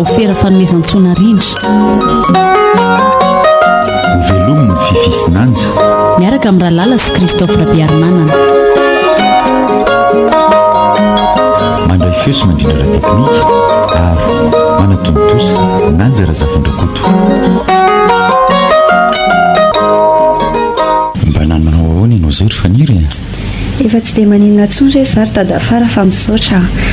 Rajaofera Fanomezantsoa Narindra. Hovelomin'i Fiffi sy Nanja. Miaraka amin'i Ralala sy Christophe Rabearimanana. Mandray feo sy mandrindra ara-teknika ary manatontosa Nanja Razafindrakoto. Mba nanao ahoana ianao izay ry Faniry a? Efa tsy dia maninona intsony re za ry Dadafara fa misaotra a!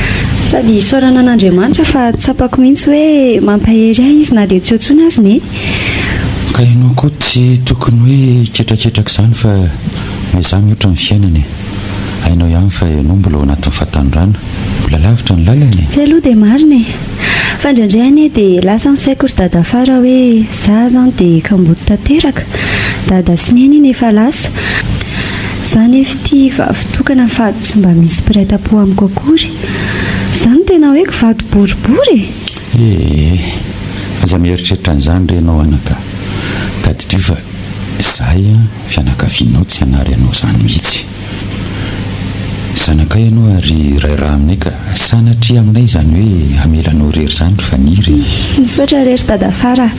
Sady isaorana an'Andriamanitra fa tsapako mihitsy hoe mampahery ahy izy na dia tsy eo intsony aza ne. Ka ianao koa tsy tokony hoe hiketraketraka izany fa miezaha mihotra ny fiainana e! Hainao ihany fa ianao mbola ao anatin'ny fahatanorana, mbola lavitra ny lalana e! Zay aloha dia marina e! Fa indraindray anie dia lasa ny saiko ry Dadafara hoe za zany dia kamboty tanteraka, Dada sy Neny iny efa lasa, za nefa ity vavy tokana fa tsy mba misy mpiray tampo amiko akory, za no tena hoe kivady boribory e! Ee, aza mieritreritra an'izany re ianao anaka, tadidio fa izahay fianakavianao tsy hanary anao izany mihitsy. Zanakay ianao ary iray ra aminay ka sanatria aminay izany hoe hamela anao irery izany ry Faniry e! Misaotra re ry Dadafara a!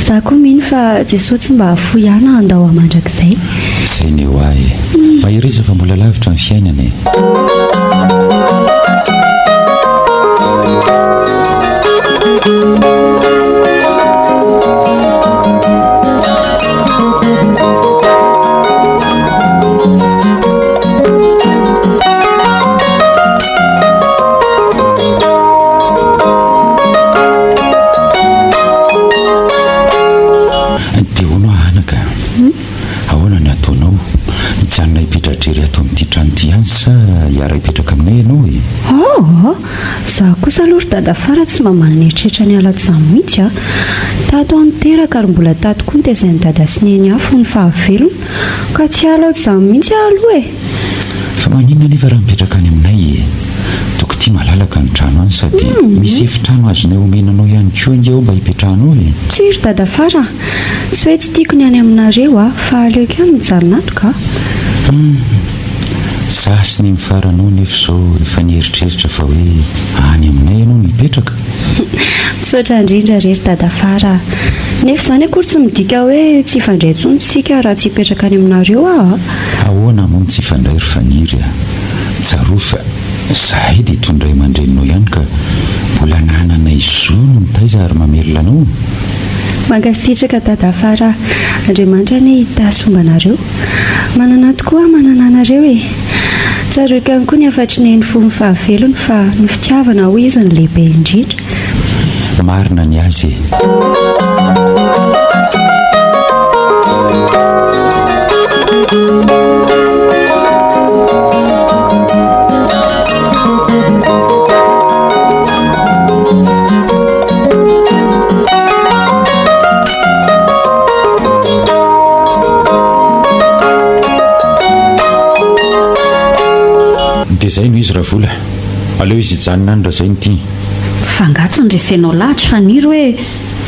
Za koa mino fa Jesoa tsy mba hahafoy ahy na handao ahy mandrakizay. Izay ny ho ahy e! Mahereza fa mbola lavitra ny fiainana e! Dia hono aho anaka, ahoana ny ataonao? Hijanona hipetra-drery ato amin'ity trano ity ihany sa hiara-hipetraka aminay ianao e? Oh! Za kosa aloha ry dadafara tsy mba manana eritreritra ny hiala ato izany mihitsy a! Tato aho niteraka ary mbola tato koa notezain'i dada sy neny ahy fony fahavelony ka tsy hiala ato izany mihitsy aho aloha e! Fa maninona anefa raha mipetraka any aminay e? Toko ity malalaka ny trano any sady misy efitrano azonay omena anao ihany koa ange ao mba hipetrahanao e! Tsia ry dadafara a! Tsy hoe tsy tiako ny any aminareo a! Fa aleoko ihany mijanona ato ka! Hum! Za sy ny mifaranao nefa izao efa nieritreritra fa hoe any aminay ianao no hipetraka. Misaotra indrindra re ry dadafara a! Nefa izany akory tsy midika hoe tsy hifandray intsony tsika raha tsy hipetraka any aminareo aho a! Ahoana moa no tsy hifandray ry Faniry a! Tsarovy fa zahay dia toy ny ray aman-dreninao ihany ka mbola anananay zo ny mitaiza ary mamelona anao. Mankasitraka dadafara a! Andriamanitra anie hitahy sy homba anareo. Manana tokoa aho manana anareo e! Tsaroiko ihany koa ny hafatry Neny fony fahavelony fa ny fitiavana hoy izy no lehibe indrindra. Marina ny azy e! Dia zay no izy Ravola. Aleo izy hijanona any raha zay no tiany. Fa angaha tsy noresenao lahatra i Faniry hoe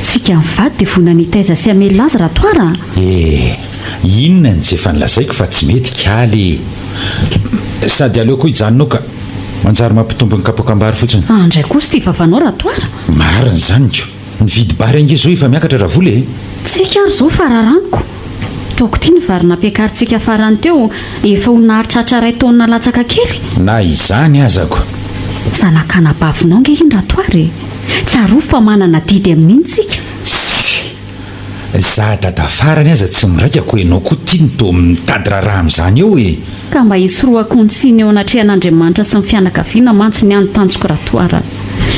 tsika mivady dia vonona hitaiza sy hamelona azy Ratoara a? Eh! Inona no tsy efa nolazaiko fa tsy mety kaly e! Sady aleo koa hijanona ao ka! Manjary mampitombo ny kapoakam-bary fotsiny. Andray kosa ity vavanao Ratoara! Marina izany ko! Ny vidim-bary ange izao efa miakatra Ravola e! Tsika ary izao fararanoko. Toako ity ny vary nampiakarintsika farany teo efa ho nahatratra iray taonina latsaka kely. Na izany aza ko! Zanak'anabavinao ange iny Ratoara e! Tsarovy fa manana adidy amin'iny tsika. Tsia! Za dada farany aza tsy miraika ko enao koa ty no toa mitady raharaha amizany eo e! Ka mba hisorohako ny tsiny eo anatrehan'Andriamanitra sy ny fianakaviana mantsy ny ahy ny tanjoko Ratoara.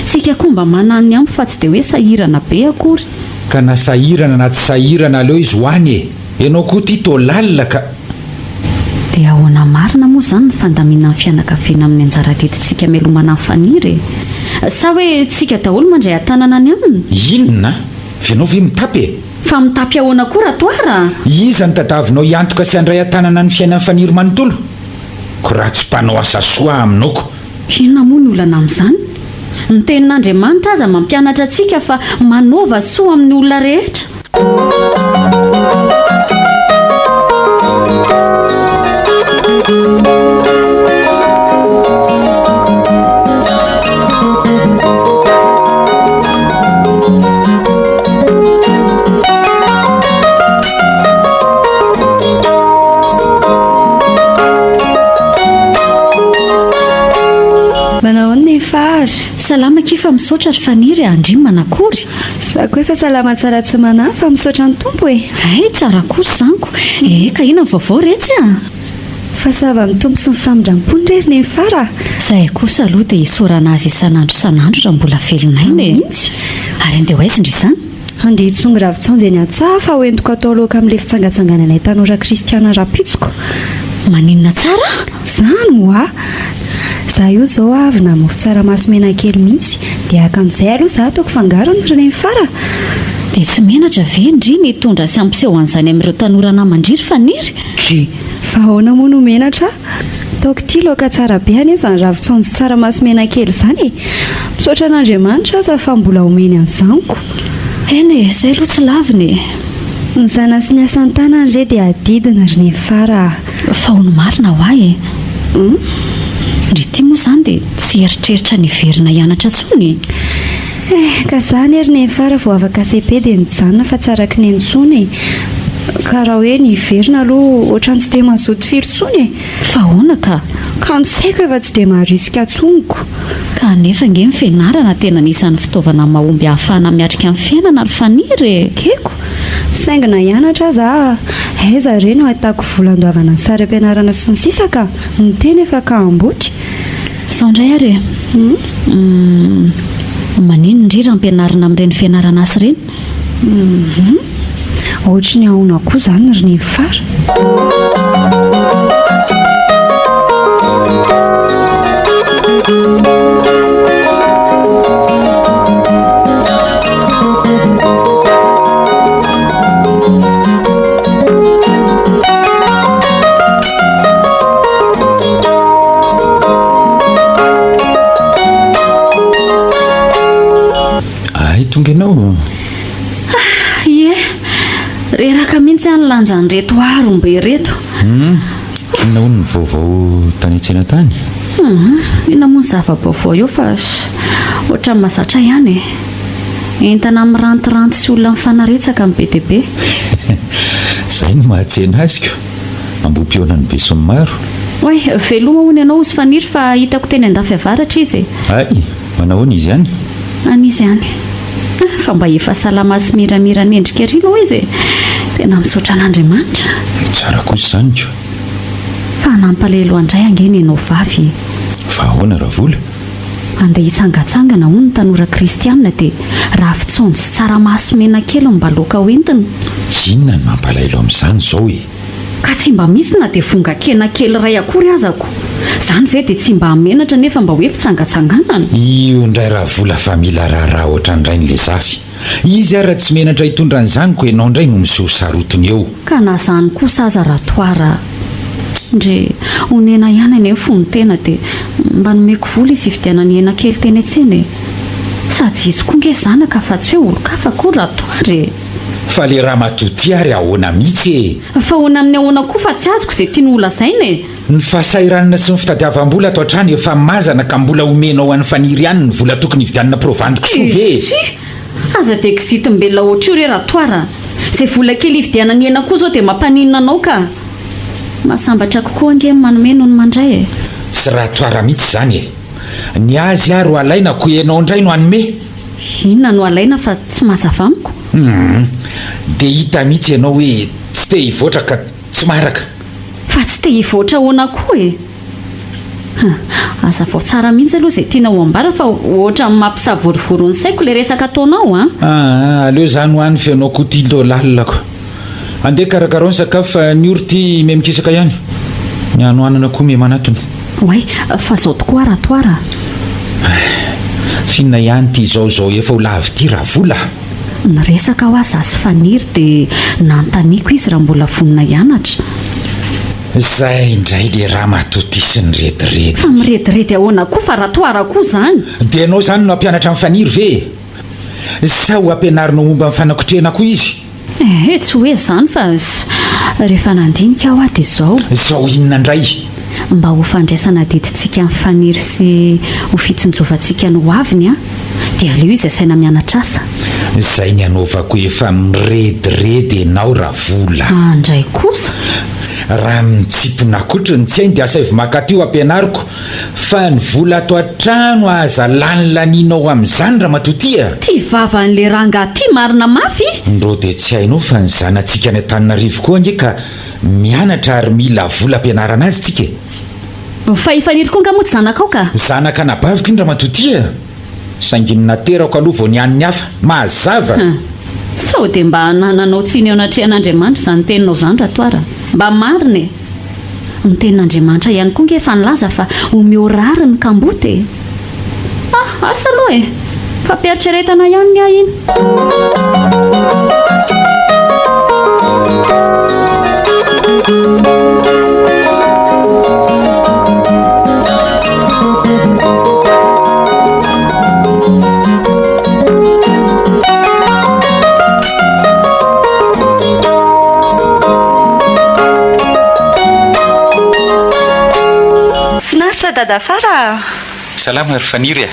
Tsika koa mba manana ny ampy fa tsy dia hoe sahirana be akory. Ka na sahirana na tsy sahirana aleo izy ho any e! Enao koa ty toa lalina ka! Dia ahoana marina moa izany ny fandaminan'ny fianakaviana amin'ny anjara adidintsika melomana an'i Faniry e? Sa hoe tsika daholo mandray an-tanana ny aminy? Inona? F'ianao ve mitapy e? Fa mitapy ahoana koa Ratoara a? Iza no tadavinao hiantoka sy handray an-tanana ny fiainan'i Faniry manontolo? Ko raha tsy mpanao asa soa aminao ko. Inona moa ny olana amin'izany? Ny tenin'Andriamanitra aza mampianatra antsika fa manaova soa amin'ny olona rehetra. Fara. Salama akia fa misaotra ry Faniry a, ndry manakory? Za koa efa salama tsara tsy manahy fa misaotra ny Tompo e. Hay, tsara kosa izany ko. Ee, ka inona ny vaovao retsy a? Fahasoavan'ny Tompo sy ny famindrampony re ry Neny Fara a! Zahay kosa aloha dia isaorana Azy isan'andro isan'andro raha mbola velon'aina e! Mihitsy. Ary andeha ho aiza ndry izany? Handeha hitsongo ravin-tsaonjo eny an-tsaha fa hoentiko atao laoka amin'ilay fitsangatsangananay tanora kristiana rahampitsoko. Maninona tsara? Zany hoa! Za io zao avy namofy tsaramaso mena kely mihitsy dia haka an'izay aloha za ataoko fangarony ry neny fara a! Dia tsy menatra ve ndry ny hitondra sy hampiseho an'izany amin'ireo tanora naman-dry ry Faniry? Dry! Fa ahoana moa no menatra? Ataoko ity laoka tsara be anie izany ravin-tsaonjo tsaramaso mena kely izany e! Misaotra an'Andriamanitra aza fa mbola omeny an'izany ko! Eny e, izay aloha tsy lavina e! Ny zana sy ny asan-tanany re dia adidiny ry Nefara a! Fa hono marina hoa e! Hum! Ndry ity moa izany dia tsy hieritreritra ny hiverina hianatra intsony e! Eh, ka za anie ry Nefara vao afaka cepe dia nijanona fa tsy araky ny intsony e! Ka raha hoe ny hiverina aloha ohatran'ny tsy dia mazoto firy intsony e! Fa ahoana ka? Ka ny saiko efa tsy dia marisika intsony ko! Ka anefa ange ny fianarana tena anisan'ny fitaovana mahomby ahafahana miatrika ny fiainana ry Faniry e! Ekeko! Saingy na hianatra aza aho, aiza re no ahitako vola andoavana ny sary am-pianarana sy ny sisa ka! Ny tena efa kamboty! Izao indray ary e! Humm. Maninona ndry raha ampianarina amin'ireny fianarana asa ireny? Humm. Ohatry ny ahoana koa izany ry Nefara? Ay, tonga ianao. Ah, ie. Reraka mihitsy aho nilanja an'ireto harombe ireto. Hmm. Inona hono ny vaovao tany an-tsena tany? Hmm, inona moa ny zava-baovao eo fa ohatran'ny mahazatra ihany e. Entana mirantiranty sy olona mifanaretsaka no be dia be. Izay no mahatsena azy ko. Ambohipihaonan'ny besinimaro. Oay, veloma hono ianao hozy Faniry fa hitako teny andafy avaratra izy e. Hay, manahoana izy any? Any izy any. Ah, fa mba efa salama sy miramira mendrika ery aloha izy e. Tena misaotra an'Andriamanitra. Tsara kosa izany ko. Fa nampalahelo andray ange ny anao vavy e. Fa ahoana Ravola? Andeha hitsangatsangana hono ny tanora kristianina dia ravin-tsaonjo sy tsaramaso mena kely no mba laoka hoentina. Inona no mampalahelo amin'izany izao e? Ka tsy mba misy na dia vongan-kena kely iray akory aza ko! Izany ve dia tsy mba hamenatra nefa mba hoe fitsangatsanganana? Io indray Ravola fa mila raharaha ohatran'irainy le Zafy. Izy ara tsy menatra hitondra an'izany ko enao ndray no miseho sarotiny eo. Ka na zany kosa aza Ratoara a! Ndry, onena ihany anie ny fon'ny tena dia mba nomeko vola izy hividianany hena kely teny an-tsena e! Sady izy koa nge zanaka fa tsy hoe olon-kafa akory Ratoara e! Fa le ramatoa ty ary ahoana mitsy e! Fa ahoana amin'ny ahoana koa fa tsy azoko izay tiany holazaina e! Ny fahasahiranana sy ny fitadiavam-bola ato an-trano efa mazana ka mbola omenao an'i Faniry ihany ny vola tokony hividianana provandy kisoa ve e? Tsia! Aza dia kizitim-belona ohatr'io re Ratoara a! Izay vola kely hividianana hena koa izao dia mampaninona anao ka! Mahasambatra kokoa ange ny manome noho ny mandray e! Tsy Ratoara mihitsy izany e! Ny azy ary ho alaina ko ianao indray no hanome? Inona no alaina fa tsy mazava amiko? Humm! Dia hita mihitsy ianao hoe tsy te hivoatra ka tsy maharaka. Fa tsy te hivoatra ahoana koa e! Hum, hazavao tsara mihitsy aloha izay tianao ambara fa ohatran'ny mampisavorovoro ny saiko ilay resaka ataonao an! Aa, aleo izany ho any f'ianao koa ity toa lalina ko. Andeha karakarao ny sakafo fa ny ory ity miha mikisaka ihany. Ny hanoanana koa miha manatona. Oay, fa zao tokoa Ratoara a! F'inona ihany ity izao izao efa ho lavo ity Ravola a! Niresaka hoa za sy Faniry dia nanontaniako izy raha mbola vonona hianatra. Zay indray le ramatoa ty sy ny rediredy. Fa mirediredy ahoana koa fa Ratoara koa zany. Dia ianao zany no hampianatra an'i Faniry ve e? Sa ho ampianarinao momba ny fanakotrehana koa izy? Ehe, tsy hoe izany fa rehefa nandinika aho dia izao. Izao inona indray? Mba ho fandraisana adidintsika amin'i Faniry sy ho fitsinjovantsika ny hoaviny an, dia aleo izy asaina mianatra asa. Izay ny anaovako efa mirediredy enao Ravola. Andray kosa. Raha mitsimpona kotra ny tsy hainy dia asaivo maka aty ho ampianariko fa ny vola ato an-trano aza lanilanianao amin'izany ramatoa ty a! Ty vavan'le rangahy ty marina mafy. Ndrô dia tsy hainao fa ny zanatsika any Antananarivo koa ange ka mianatra ary mila vola ampianarana azy tsika e! Fa i Faniry koa nga moa tsy zanakao ka? Zanaka anabaviko iny ramatoa ty a! Saingy ny naterako aloha vao ny an'ny hafa. Mazava! Hum. Sao dia mba anananao tsiny eo anatrehan'Andriamanitra izany teninao izany Ratoara? Mba marina e! Ny tenin'Andriamanitra ihany koa nge efa nilaza fa omeo rariny ny kamboty e! Ah, asa aloha e! Fampiheritreretana ihany ny ahy iny. Finaritra Dadafara a! Salama ry Faniry a!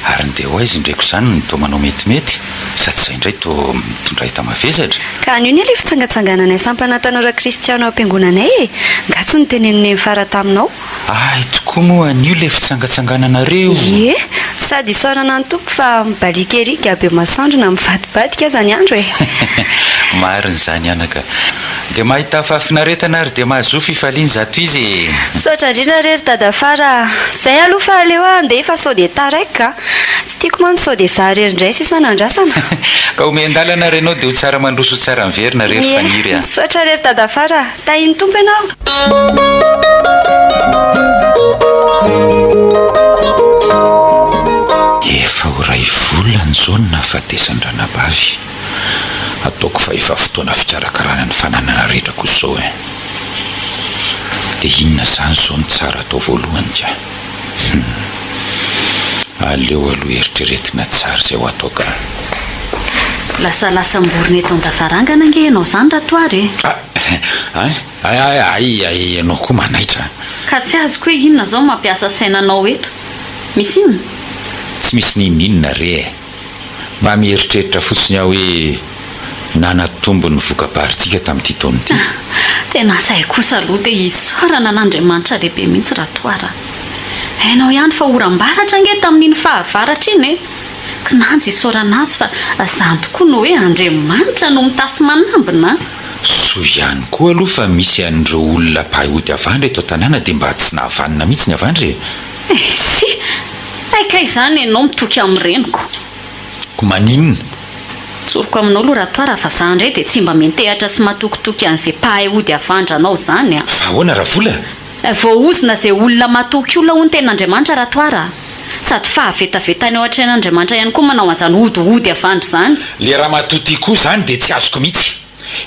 Ary ny dia ho aiza indray ko izany no toa manao metimety sady izay indray toa mitondra enta-mavesatra? Ka anio anie ilay fitsangatsangananay sampana tanora kristiana ao am-piangonanay e! Nga tsy notenenin'i Nenifara taminao? Hay tokoa moa anio ilay fitsangatsangananareo! Ie! Sady isaorana ny Tompo fa mibaliaka ery Gabe masoandro na mivadibadika aza ny andro e! Marina izany anaka! Dia mahita fahafinaretana ary dia mahazoa fifaliana izato izy e! Misaotra indrindra re ry Dadafara a! Zay aloha fa aleo aho handeha fa sao dia taraiky ka! Tsy tiako mantsy sao dia za irery indray sisa no andrasana. Ka omen-dalana ary ianao dia ho tsara mandroso ho tsara miverina re ry Ie! Faniry a! Misaotra re ry Dadafara a! Tahin'ny Tompo ianao! Efa ho iray volana izao no nahafatesan-dranabavy. Ataoko fa efa fotoana fikarakarana ny fananana rehetra kosa izao eh. Dia inona izany izao no tsara atao voalohany ka? Hum. Aleo aloha eritreretina tsara izay ho atao ka. Lasalasam-borona eto an-davarangana ange ianao izany Ratoary e! Ah! Hay, hay, hay, hay, ianao koa manaitra a! Ka tsy azoko hoe inona izao no mampiasa saina anao eto? Misy inona? Tsy misy n'inon'inona re e! Mba mieritreritra fotsiny aho hoe nanatombo ny voka-barintsika tamin'ity taona ity. Tena zay kosa aloha dia isaorana an'Andriamanitra lehibe mihitsy Ratoara a! Hainao ihany fa oram-baratra ange tamin'iny fahavaratra iny e! Kinanjo isaorana azy fa zany tokoa no hoe Andriamanitra no mitasy manambina a! Soa ihany koa aloha fa misy an'ireo olona mpahay ody havandra eto an-tanàna dia mba tsy nahavanona mihitsy ny havandra e! Eisy! Hay kay izany ianao mitoky amin'ny reniko. Ko maninona? Tsoriko aminao aloha Ratoara fa za indray dia tsy mba miantehatra sy matokitoky an'izay mpahay ody havandra anao izany a! Fa ahoana Ravola? Voaozona izay olona matoky olona hoy ny tenin'Andriamanitra Ratoara a! Sady fahavetavetana eo atrehan'Andriamanitra ihany koa manao an'izany hodihody havandra izany. Le ramatoa ty koa zany de tsy azoko mitsy.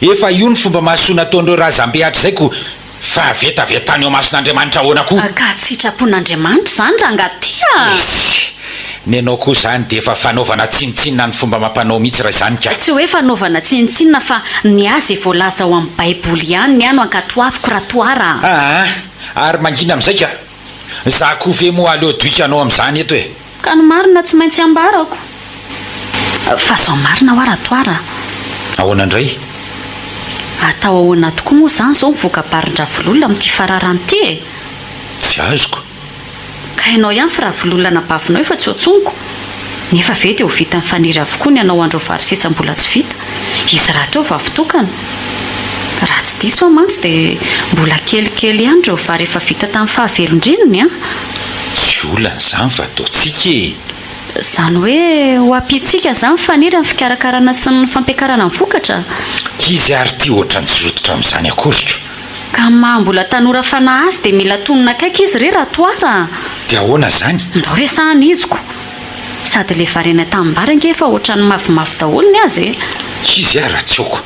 Efa io ny fomba mahasoa nataon'ireo razambe hatrizay ko fahavetavetana eo mason'Andriamanitra ahoana koa? Ka tsy sitrapon'Andriamanitra izany rangahy ty a! Eish! Nenao koa izany dia efa fanaovana tsinontsinona ny fomba amam-panao mihitsy raha izany ka! Tsy hoe fanaovana tsinontsinona fa ny ahy izay voalaza ao amin'ny baiboly ihany ny ahy no ankatoaviko Ratoara a! Aa! Ary mangina amin'izay ka! Za koa ve moa aleo doika anao amin'izany eto e! Ka ny marina tsy maintsy ambarako. Fa zao marina hoa Ratoara a! Ahoana indray? Atao ahoana tokoa moa izany izao ny voka-barin-dRavololona amin'ity fararano ity e? Tsy azoko. Ka hainao ihany fa Ravololona anabavinao efa tsy hotsoniko. Nefa ve dia ho vitan'i Faniry avokoa ny hanao an'ireo vary sisa mbola tsy vita? Izy rahateo vavy tokana. Raha tsy diso aho mantsy dia mbola kelikely ihany ireo vary efa vita tamin'ny fahavelon-dreniny an! Tsy olana izany fa ataontsika e! Izany hoe ho ampiantsika izany Faniry amin'ny fikarakarana sy ny fampiakarana ny vokatra? Izy ary ity ohatran'ny tsy rototra amin'izany akory ko! Ka amin'ny maha mbola tanora fanahy azy dia mila tonona akaiky izy re Ratoara a! Dia ahoana izany? Ndao resahana izy ko! Sady le vary any an-tanimbary ange efa ohatran'ny mavomavo daholo ny azy e! Izy ary raha tsy aoko.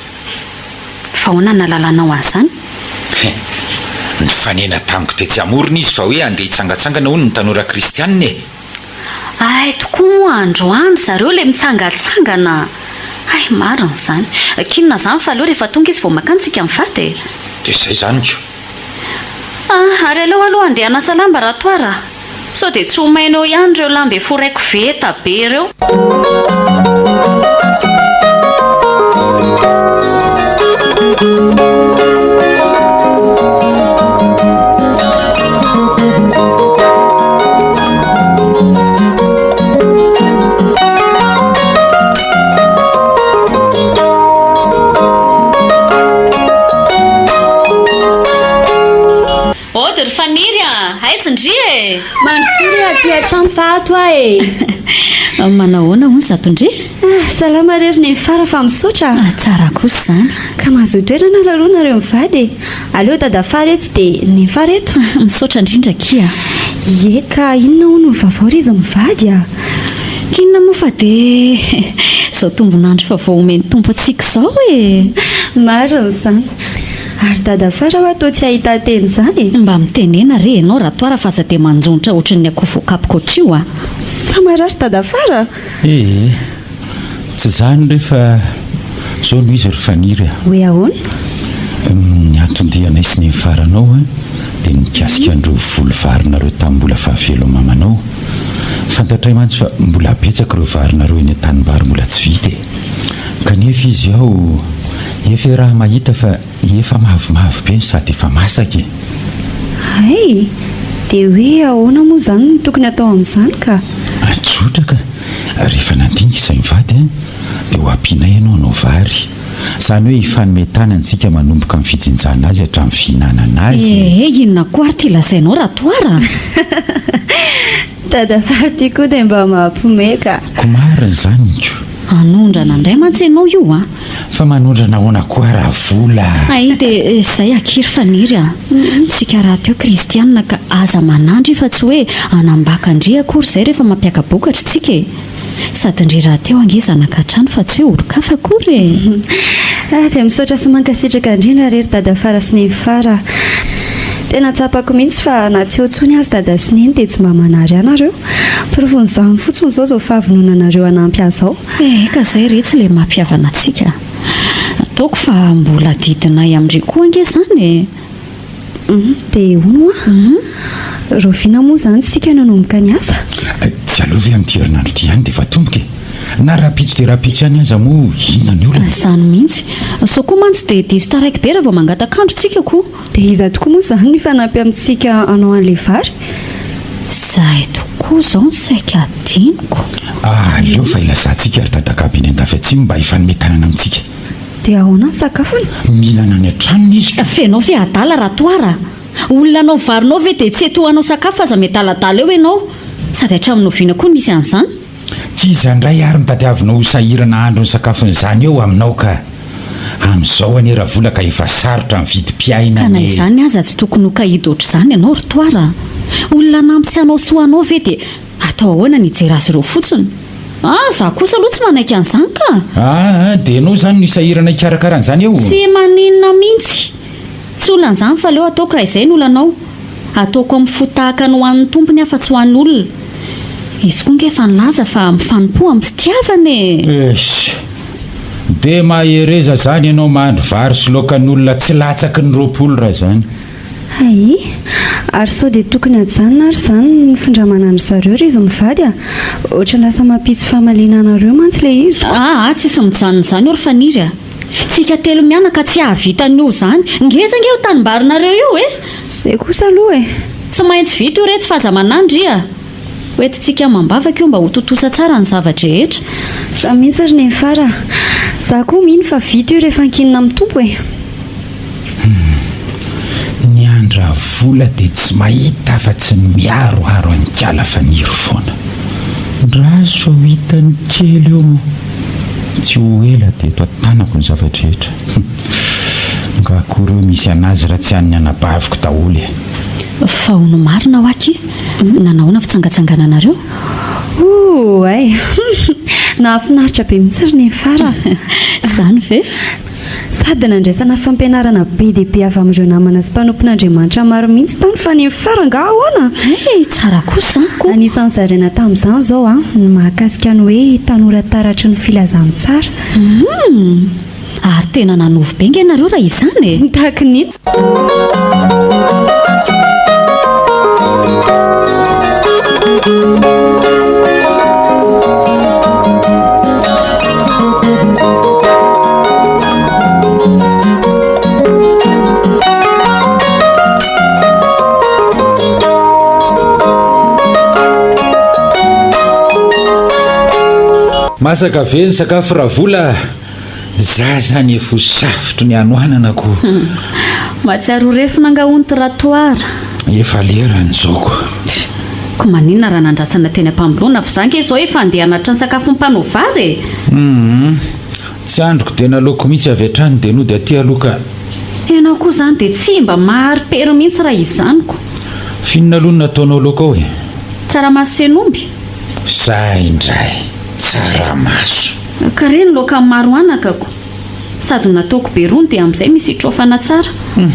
Fa ahoana no nahalalanao an'izany? He! Nifanena tamiko tetsy amorona izy fa hoe handeha hitsangatsangana hono ny tanora kristianina e! Hay tokoa moa androany zareo le mitsangatsangana! Hay marina izany. K'inona izany fa aleo rehefa tonga izy vao makany tsika mivady e! Dia izay izany ko! Ah, ary aleo aloha handeha hanasa lamba Ratoara a! Sao dia tsy ho maina eo ihany ireo lamba efa ho raiko veta be ireo. Faniry a! Aiza ndry e? Mandrosoa re aty an-trano fa ato aho e! Manahoana hono zato ndry? Ah, salama re ry Nenifara fa misaotra a! Tsara kosa izany. Ka mahazoa toerana aloha nareo mivady e! Aleo Dadafara etsy dia Nenifara eto. Misaotra indrindra akia. Ie ka inona hono ny vaovao ry izy mivady a? K'inona moa fa dia izao tombon'andro vaovao omen'ny Tompo antsika izao e! Marina izany. Ary Dadafara hoa toa tsy ahitan-teny izany e! Mba mitenena re ianao Ratoara fa aza dia manjonitra ohatran'ny akoho voakapoka ohatr'io a! Sa marary Dadafara? Ee, tsy izany re fa izao no izy ry Faniry a! Hoe ahoana? Ny anton-dianay sy ny faranao a, dia ny mikasika an'ireo voly varinareo tamin'ny mbola fahavelomamanao. Fantatray mantsy fa mbola betsaka ireo varinareo eny an-tanimbary mbola tsy vita e! Kanefa izy ao efa iaraha mahita fa efa mavomavo be no sady efa masaka e! Hay! Dia hoe ahoana moa izany no tokony atao amin'izany ka? Tsotra ka! Rehefa nandinika izay mivady an, dia ho ampianay ianao hanao vary. Izany hoe hifanome tanana isika manomboka amin'ny fijinjana azy hatramin'ny fihinanana azy e! Ee, inona koa ary ity lazainao Ratoara a! Dada fary ty koa dia mba mampime ka! Ko marina izany ko! Hanondrana indray mantsy ianao io a! Fa manondrana ahoana koa raha vola? Hay dia izay akia ry Faniry a! Tsika rahateo kristianina ka aza manandry fa tsy hoe hanambaka an-dry akory izay rehefa mampiaka-bokatra tsika e! Sady ndry rahateo ange zanaka hatrany fa tsy hoe olon-kafa akory e! Ah dia misaotra sy mankasitraka indrindra re ry Dadafara sy Nenifara a! Tena tsapako mihitsy fa na tsy eo intsony aza Dada sy Neny dia tsy mba manary ahy nareo. Porofon'izany fotsiny izao izao fahavononanareo hanampy ahy izao. Eka izay re tsy ilay mampihavana antsika. Ataoko fa mbola adidinay amin-dry koa ange izany e! Dia hono hoa, rahoviana moa izany isika no hanomboka ny asa? Tsy aleo ve amin'ity herinandro ity ihany dia efa atomboka e? Na rahampitso dia rahampitso ihany aza moa inona ny olana? Izany mihitsy. Sao koa mantsy dia diso taraiky be raha vao mangataka andro tsika ko! Dia iza tokoa moa izany no hifanampy amintsika hanao an'ilay vary? Izay tokoa izao no saika hadinoko. Aleo fa ilazantsika ry Dadagaby eny Andafy Atsimo mba hifanome tanana amintsika. Dia ahoana ny sakafony? Mihinana any an-tranony izy ko. F'enao ve adala Ratoara a? Olona hanao varinao ve dia tsy eto hanao sakafo aza miadaladala eo ianao? Sady hatramin'ny oviana koa nisy an'izany? Tsy iza indray ary no tadiavinao ho sahirana hahandro ny sakafon'izany eo aminao ka! Amin'izao anie Ravola ka efa sarotra ny vidim-piainana Ka na e! izany aza tsy tokony ho kahidy ohatr'izany ianao ry Toara a! Olona hanampy sy hanao soa anao ve dia atao ahoana ny hijery azy ireo fotsiny? Ah, za kosa aloha tsy manaiky an'izany ka! Aa, dia ianao izany no hisahirana hikarakara an'izany eo? Tsy maninona mihitsy! Tsy olana izany fa aleo ataoko raha izay ny olanao. Ataoko amin'ny fo tahaka ny ho an'ny tompony aho fa tsy ho an'olona. Izy koa nge efa nilaza fa mifanompoa amin'ny fitiavana e! Eish! Dia mahereza zany ianao mahandro vary sy laokan'olona tsy latsaky ny 20 raha izany. Hay! Ary sao dia tokony hajanona ary izany ny findramana an-dry zareo ry izy mivady a! Ohatran'ny lasa mampisy famaliana anareo mantsy ilay izy. Aa tsisy mijanona izany eo ry Faniry a! Tsika telo mianaka tsy hahavita an'io izany. Ngeza ange io tanimbarinareo io e! Zay kosa aloha e! Tsy maintsy vita io retsy fa aza manandry a! Ho entintsika amam-bavaka io mba ho tontosa tsara ny zava-drehetra. Za mihitsy ry Nenifara a! Za koa mino fa vita io rehefa ankinina amin'ny Tompo e! Humm. Ny an-dRavola dia tsy mahita afa-tsy ny miharoharo an'ikala Faniry foana. Ndraso fa ho hitany kely eo moa. Tsy ho ela dia eto an-tanako ny zava-drehetra. Humm. Nga akory hoe misy an'azy raha tsy an'ny anabaviko daholo e. Fa hono marina hoa akia, nanahoana fitsangatsangananareo? Ouay! Humm. Nahafinaritra be mihitsy ry Nenifara a! Izany ve? Sady nandraisana fampianarana be dia be avy amin'ireo namana sy mpanompon'Andriamanitra maro mihitsy tany fa ny fara angaha ahoana? Hay, tsara kosa izany ko! Anisan'ny zaraina tamin'izany izao an, ny mahakasika ny hoe tanora taratry ny filazantsara. Humm! Ary tena nanovo be nge nareo raha izany e! Tahaky ny inona? Masaka ve ny sakafo Ravola a? Za zany efa ho safotry ny hanoanana ko. Mahatsiaro ho refona angaha hono ty Ratoara? Efa lerany izao ko. Ko maninona raha nandrasana teny am-pamoloana fa za nge izao efa handeha hanatitra ny sakafon'ny mpanao vary e! Humm. Tsy andriko dia naloako mihitsy avy hatrany dia nody aty aloha ka. Ianao koa izany dia tsy mba mahari-pery mihitsy raha izany ko. F'inona aloha no nataonao laoka ao e? Tsaramaso sy hen'omby. Zay indray, tsaramaso. Ka re ny laoka maro anaka ko. Sady nataoko be rony dia amin'izay misy hitraofana tsara. Hum.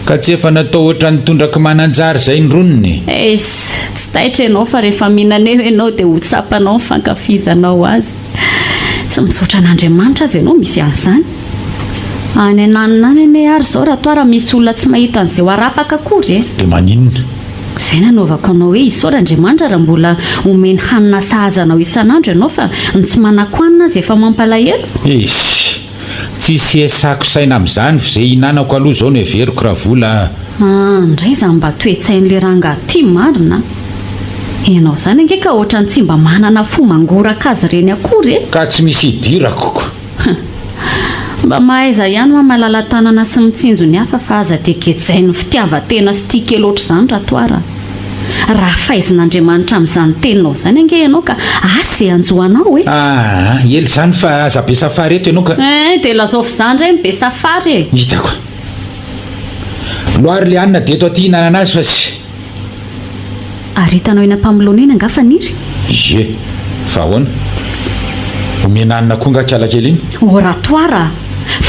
Ka tsy efa natao ohatran'ny tondraky mananjary izay ny roniny e? Eiss, tsy taitra ianao fa rehefa mihinana eo ianao dia ho tsapanao ny fankafizanao azy. Tsy misaotra an'Andriamanitra aza ianao misy an'izany. Any ananona any anie ary izao raha toa raha misy olona tsy mahita an'izay ho arapaka akory e! Dia maninona? Izay nanaovako anao hoe isaora Andriamanitra raha mbola omeny hanina sahaza anao isan'andro ianao fa ny tsy manan-kohanina aza efa mampalahelo. Eish! Tsisy hiasako saina amin'izany f'izay hihinanako aloha izao no heveriko Ravola a! Ah ndray izany mba toe-tsain'le rangahy ty marina a! Ianao izany ange ka ohatran'ny tsy mba manana fo mangoraka azy ireny akory e! Ka tsy misy hidirako ko! Mba mahaiza ihany hoa malala-tanana sy mitsinjo ny hafa fa aza dia gejain'ny fitiavan-tena sy tia kely ohatr'izany Ratoara a! Raha faizin'Andriamanitra amin'izany teninao izany ange ianao ka asa e hanjo anao e! Aa, ela izany fa aza be safary eto ianao ka. Eeh, dia lazao f'izaho indray no be safary e! Hitako. Loary le hanina dia eto aty hihinanana azy fa tsy. Ary hitanao eny am-pamoloana eny angaha Faniry? Ie, fa ahoana? Omena hanina koa angaha kialakely iny? Oratoire a!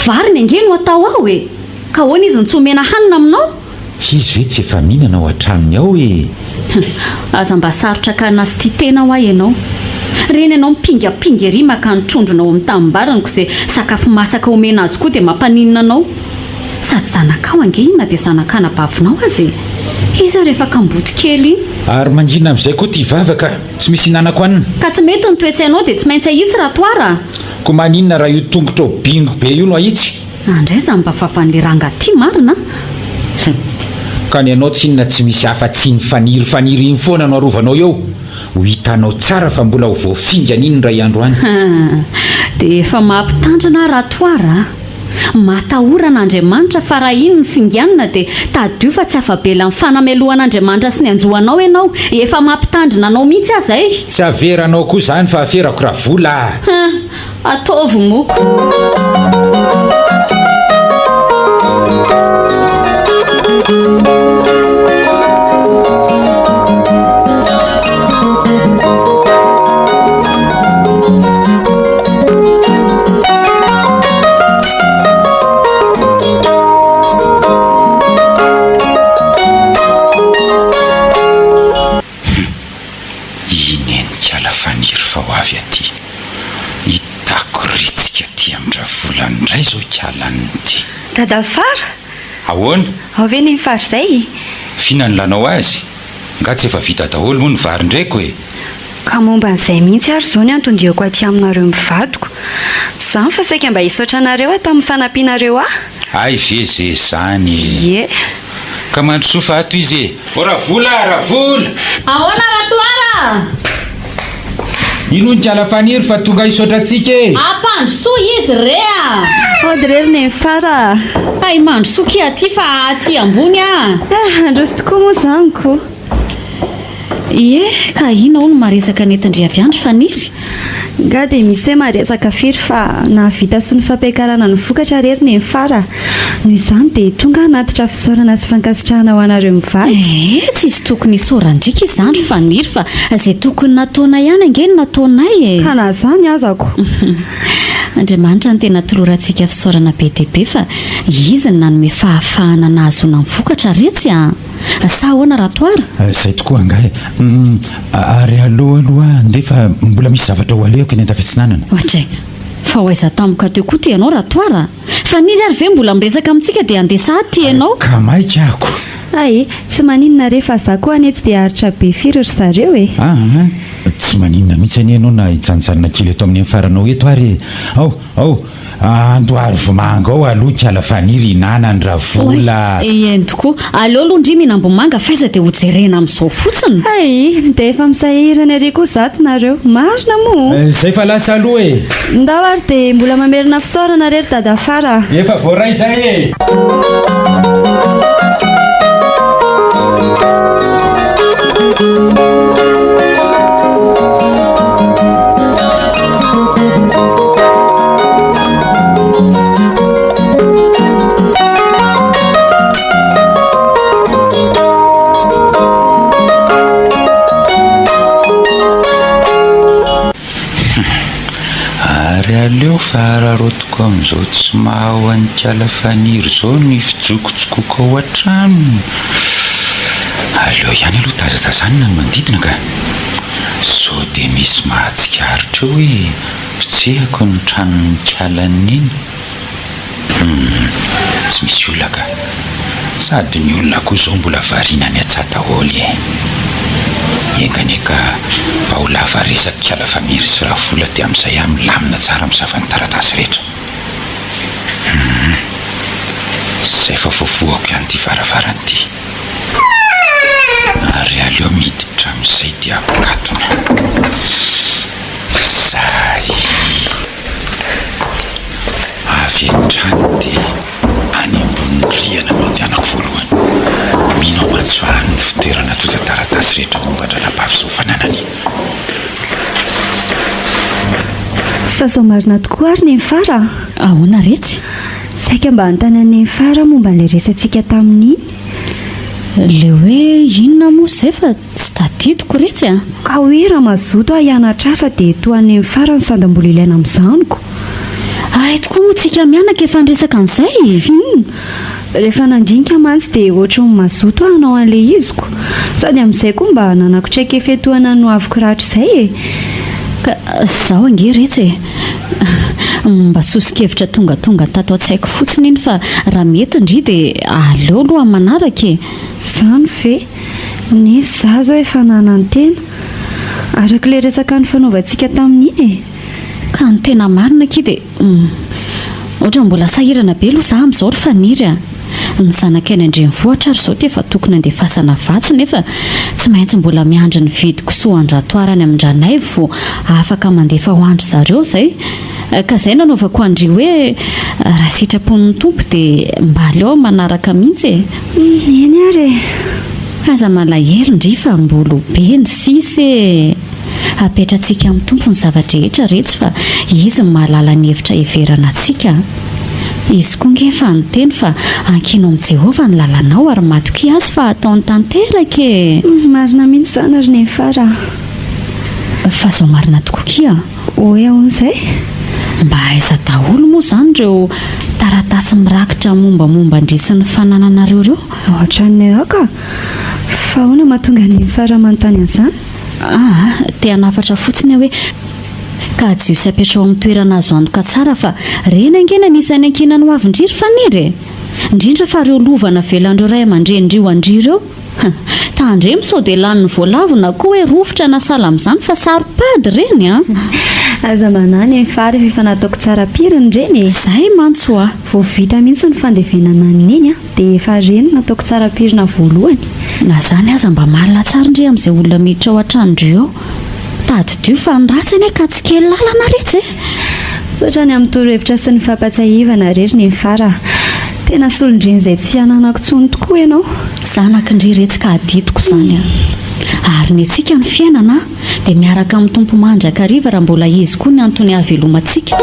Variny ange no atao ao e! Ka ahoana izy no tsy omena hanina aminao? Tsy izy ve tsy efa mihinana ao an-tranony ao e! Hum, aza mba sarotra akana sy tia tena hoa ianao. Reny ianao mipingapinga ery maka ny trondrona ao amin'ny tanimbariny ko ze sakafo masaka omena azy koa dia mampaninona anao? Sady zanakao ange iny na dia zanak'anabavinao aza e! Iza ary efa kamboty kely iny? Ary mangina amin'izay koa ity vava ka! Tsy misy hinanako hanina. Ka tsy mety ny toe-tsainao dia tsy maintsy ahitsy Ratoara a! Ko maninona raha io tongotrao bingo be io no ahitsy? Andray zany mba vavan'le ranga ty marina a! Hum! Ka ny anao tsinona tsy misy afa-tsy iny faniry faniry iny foana no arovanao eo! Ho hitanao tsara fa mbola ho voafingana iny indray andro any. Hum! Dia efa mampitandrina aho Ratoara a! Matahora an'Andriamanitra fa raha iny no finganina dia tadidio fa tsy afa-bela amin'ny fanamelohan'Andriamanitra sy ny hanjo anao ianao, efa mampitandrina anao mihitsy aza e! Tsy averanao koa izany fa aferako Ravola a! Hum! Ataovy moko. Hum! I Nenikala Faniry fa ho avy aty. Hitako ritsika aty amin-dRavola indray izao ikala an'ity. Dadafara! Ahoana? Ao ve ny vary izay? F'inona no ilanao azy? Nga tsy efa vita daholo moa ny varin-draiko e? Ka momba an'izay mihitsy ary izao ny anton-diako aty aminareo mivadiko. Tsy izany fa saika mba hisaotra anareo aho tamin'ny fanampianareo ahy. Hay ve ze zany e! Ie. Ka mandrosoa fa ato izy e! O Ravola a! Ravola! Ahoana Ratoara? Ino hono Kala Faniry fa tonga hisaotra antsika e! Ampandrosoa izy re a! Hody re ry Nenifara a! Hay mandrosoa kia aty fa aty ambony a! Eh, handroso tokoa moa izany ko! Ie, ka inona hono maresaka nentin-dry avy any ry Faniry? Nga dia misy hoe maresaka firy fa nahavita sy ny fampiakarana ny vokatra re ry Nenifara a! Noho izany dia tonga hanatitra fisaorana sy fankasitrahana ho anareo mivady. Eh, tsisy tokony hisaoran-driaka izany ry Faniry fa izay tokony nataonay ihany ange no nataonay e! Ka na izany aza ko! Andriamanitra no tena tolorantsika fisaorana be dia be fa Izy no nanome fahafahana nahazoana ny vokatra retsy a! Sa ahoana Ratoara? Izay tokoa angaha e! Humm, ary aleo aloha handeha fa mbola misy zavatra ho alehako eny Andafiatsinanana. Oadray! Fa ho aiza tampoka teo koa ty ianao Ratoara? Fa n'iza ary ve mbola miresaka amintsika dia handeha sahady ty ianao? Ka maika aho ko! Hay, tsy maninona re fa za koa anie tsy dia haharitra be firy ry zareo e! Aa, tsy maninona mihitsy anie ianao na hijanonjanona kely eto amin'ny faranao eto ary e! Ao, ao! Andoharo vomanga ao aloha ikala Faniry hinana ny ravola. Oay, eny tokoa. Aleo aloha ndry mihinam-bomanga f'aiza dia hojerena amin'izao fotsiny. Hay, dia efa misahirana ery koa zato nareo. Marina moa? Izay fa lasa aloha e! Ndao ary dia mbola mamerina fisaorana re ry Dadafara a! Efa voaray izay e! Ary aleo fa araraotiko amin'izao tsy maha ao an'ikala Faniry izao ny fijokojokoka ao an-tranony. Aleo ihany aloha tazatazanina ny manodidina ka. Sao dia misy mahatsikaritra eo hoe potsehako ny tranon'ikala neny. Humm, tsy misy olona ka. Sady ny olona koa izao mbola variana any an-tsaha daholo e. Enga anie ka mba ho lava resaka ikala Faniry sy Ravola dia amin'izay aho milamina tsara misava ny taratasy rehetra. Humm, izay fa voavohako ihany ity varavarana ity. Ary aleo miditra amin'izay dia mikatona. Zay. Avy hatrany dia any ambony rihana no andehanako voalohany. Mino aho mantsy fa any ny fitoerana antontan-taratasy rehetra momba an-dRanabavy sy ny fananany. Fa izao marina tokoa ary Nenifara a! Ahoana retsy? Saika mba hanontany an'i Nenifara momba an'ilay resatsika tamin'iny. Ilay hoe inona moa izay fa Tsy tadidiko retsy a! Ka hoe raha mazoto aho hianatra asa dia toa any amin'ny farany sandam-bola ilaina amin'izany ko. Hay tokoa moa tsika mianaka efa niresaka an'izay e! F'inona? Rehefa nandinika mantsy dia ohatry ny mazoto aho hanao an'ilay izy ko. Sady amin'izay koa mba hananako traikefa etoana ny hoaviko rahatrizay e! Ka zaho ange retsy e! Mba soso-kevitra tongatonga tato an-tsaiko fotsiny iny fa raha mety ndry dia aleo aloha amin'ny manaraka e! Izany ve? Nefa izaho izao efa nanantena. Araka ilay resaka nifanaovantsika tamin'iny e! Ka ny tena marina akia dia hum. Ohatran'ny mbola sahirana be aloha izaho amin'izao ry Faniry a! Ny zanakay any an-drenivohitra ary izao dia efa tokony handefasana vatsy nefa tsy maintsy mbola miandry ny vidin-kisoa an-dRatoara any amin-dRanaivo vao afaka mandefa ho an-dry zareo izay. Ka izay nanaovako an-dry hoe raha sitrapon'ny Tompo dia mba aleo manaraka mihitsy e! Eny ary e! Aza malahelo ndry fa mbolo be ny sisa e! Apetratsika amin'ny Tompo ny zava-drehetra retsy fa Izy no mahalala ny hevitra heverana antsika a! Izy koa nge efa niteny fa ankino amin'i Jehovah ny lalanao ary matokia Azy fa hataony tanteraka e! Marina mihitsy izany ry Nefara a! Fa zao marina tokoa kia! Hoe ahoana izay? Mba aiza daholo moa izany ireo taratasy mirakitra mombamomba an-dry sy ny fanananareo ireo? Ao an-tranonay ao ka! Fa ahoana mahatonga an'i Fara manontany an'izany? Aa, te hanafatra fotsiny aho hoe kajio sy apetraho amin'ny toerana azo antoka tsara fa ireny ange ny anisan'ny ankinan'ny hoavin-dry ry Faniry e! Indrindra fa ireo lova navelan'ireo ray aman-drenin-dry ho an-dry ireo. Tandremo sao dia lanin'ny voalavo na koa hoe rovitra na sahala amin'izany fa saro-pady ireny an! Aza manahy ny fary fa efa nataoko tsara pirina ireny e! Izay mantsy hoa! Vao vita mihitsy ny fandevenana an'i Neny an, dia efa ireny no nataoko tsara pirina voalohany. Na izany aza mba malina tsara ndry amin'izay olona miditra ao an-tranon-dry ao. Tadidio fa ny ratsy anie ka tsy kely lalana retsy e! Misaotra ny amin'ny torohevitra sy ny fampatsiahivana re ry Nenifara a! Tena solon-dreny izay tsy ananako intsony tokoa ianao. Zanak'i ndry retsy ka adidiko izany a! Ary ny antsika ny fiainana dia miaraka amin'ny Tompo mandrakariva raha mbola Izy koa ny antony ahavelomantsika.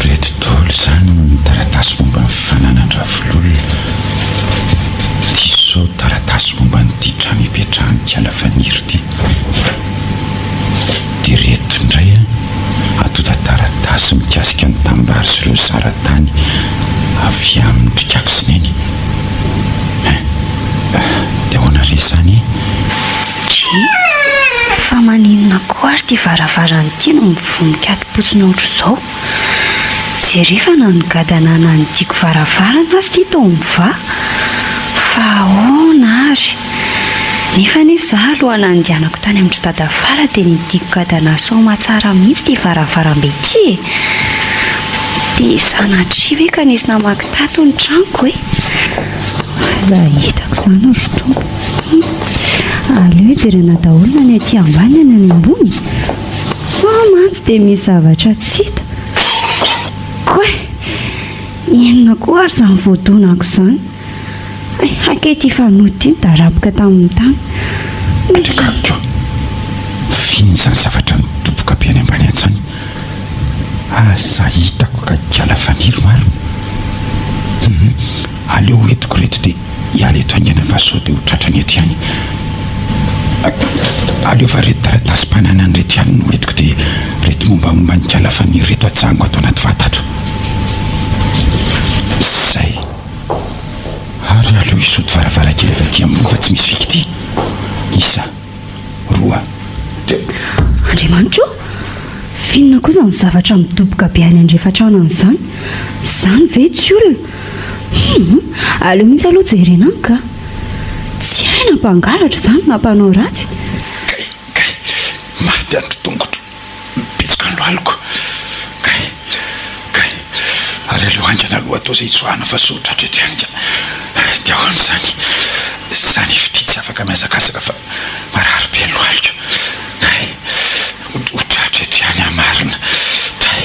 Reto daholo izany ny taratasy momba ny fananan-dRavololona. Ity izao taratasy momba an'ity trano ipetrahan'i Kiala Faniry ity. Dia ireto indray antontan-taratasy mikasika ny tanimbary sy ireo zara-tany avy amin-dry Kako sy Neny. Hein? Dia ahoana re izany e? Dry, fa maninona koa ary ity varavarana ity no mivoha mikati-potsiny ohatr'izao? Jereo fa na nigadana nanidiako varavarana aza ity toa mivaha. Fa ahoana ary? Nefa anie za aloha nandianako tany amin-dry dadafara dia nidiako gadana soamatsara mihitsy ity varavarambe ity e! Dia sanatria ve ka nisy namaky tato ny tranoko e! Aza hitako izany ry Tompo. Aleo hijerena daholo na ny aty ambany na ny any ambony. Sao mantsy dia misy zavatra tsy hita. Koay! Inona koa ary izany voadonako izany? Hay, haka ity fanoto ity nidaraboka tamin'ny tany. Andrakako! F'inona izany zavatra nidoboka be any ambany any izany? Aza hitako ka kiala faniry marina. Hum, aleo ho entiko ireto dia hiala eto haingana fa sao dia ho tratrany eto ihany. Aleo fa ireto taratasim-pananana ireto ihany no entiko dia ireto mombamomba an'i kiala faniry ireto ajanoko ato anaty vata ato. Izay. Ary aleo hisody varavarankely avy aty ambony fa tsy misy fikitia. Isa. Roa. Telo. Andriamanitra o! F'inona koa izany zavatra midoboka be any andrefan-trano any izany? Izany ve tsy olona? Hum! Aleo mihitsy aloha jerena any ka! Tsy hay na mpangalatra izany na mpanao ratsy. Kay! Kay! Maty ato tongotro. Mibitsoka ny lohaliko. Kay! Kay! Ary aleo haingana aloha atao izay hitsoahana fa sao tratra eto ihany ka. Dia ahoana izany? Izany fitia tsy afaka mihazakazaka fa marary be ny lohaliko. Kay! Ho tratra eto ihany aho marina. Kay!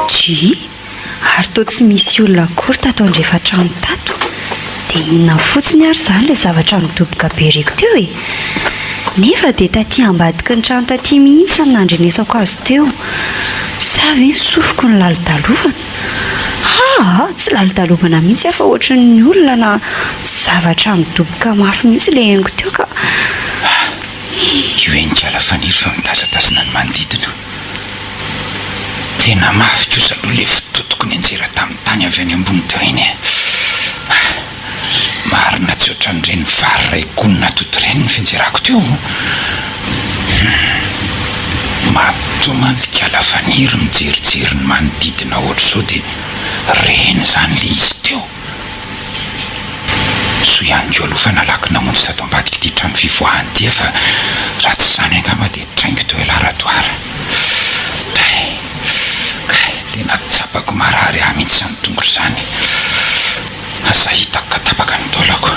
Drii, ary toa tsy misy olona akory tato andrefan-trano tato. Dia inona fotsiny ary izany ilay zavatra nidoboka be reko teo e? Nefa dia taty ambadiky ny trano taty mihitsy no nandrenesako azy teo. Sa ve ny sofiko no lalodalovana? Aa! Tsy lalodalovana mihitsy aho fa ohatry ny olona na zavatra nidoboka mafy mihitsy ilay henoko teo ka. Io henikala faniry fa mitazatazana ny manodidina. Tena mafy kosa aloha ilay fitotoko nianjera tamin'ny tany avy any ambony teo iny e. Marina tsy ohatran'ireny vary iray gony natoto ireny ny fianjerako teo. Hum. Matoa mantsy kala faniry mijerijery ny manodidina ohatr'izao dia reny izany ilay izy teo. Soa ihany koa aloha fa nalaky namonjy tato ambadik'ity trano fivoahana ity aho fa raha tsy izany angamba dia traingo teo ialahy Ratoara. Tay! Kay! Tena tsapako marary ahy mihitsy izany tongotro izany. Asa hitako ka tapaka ny taolako.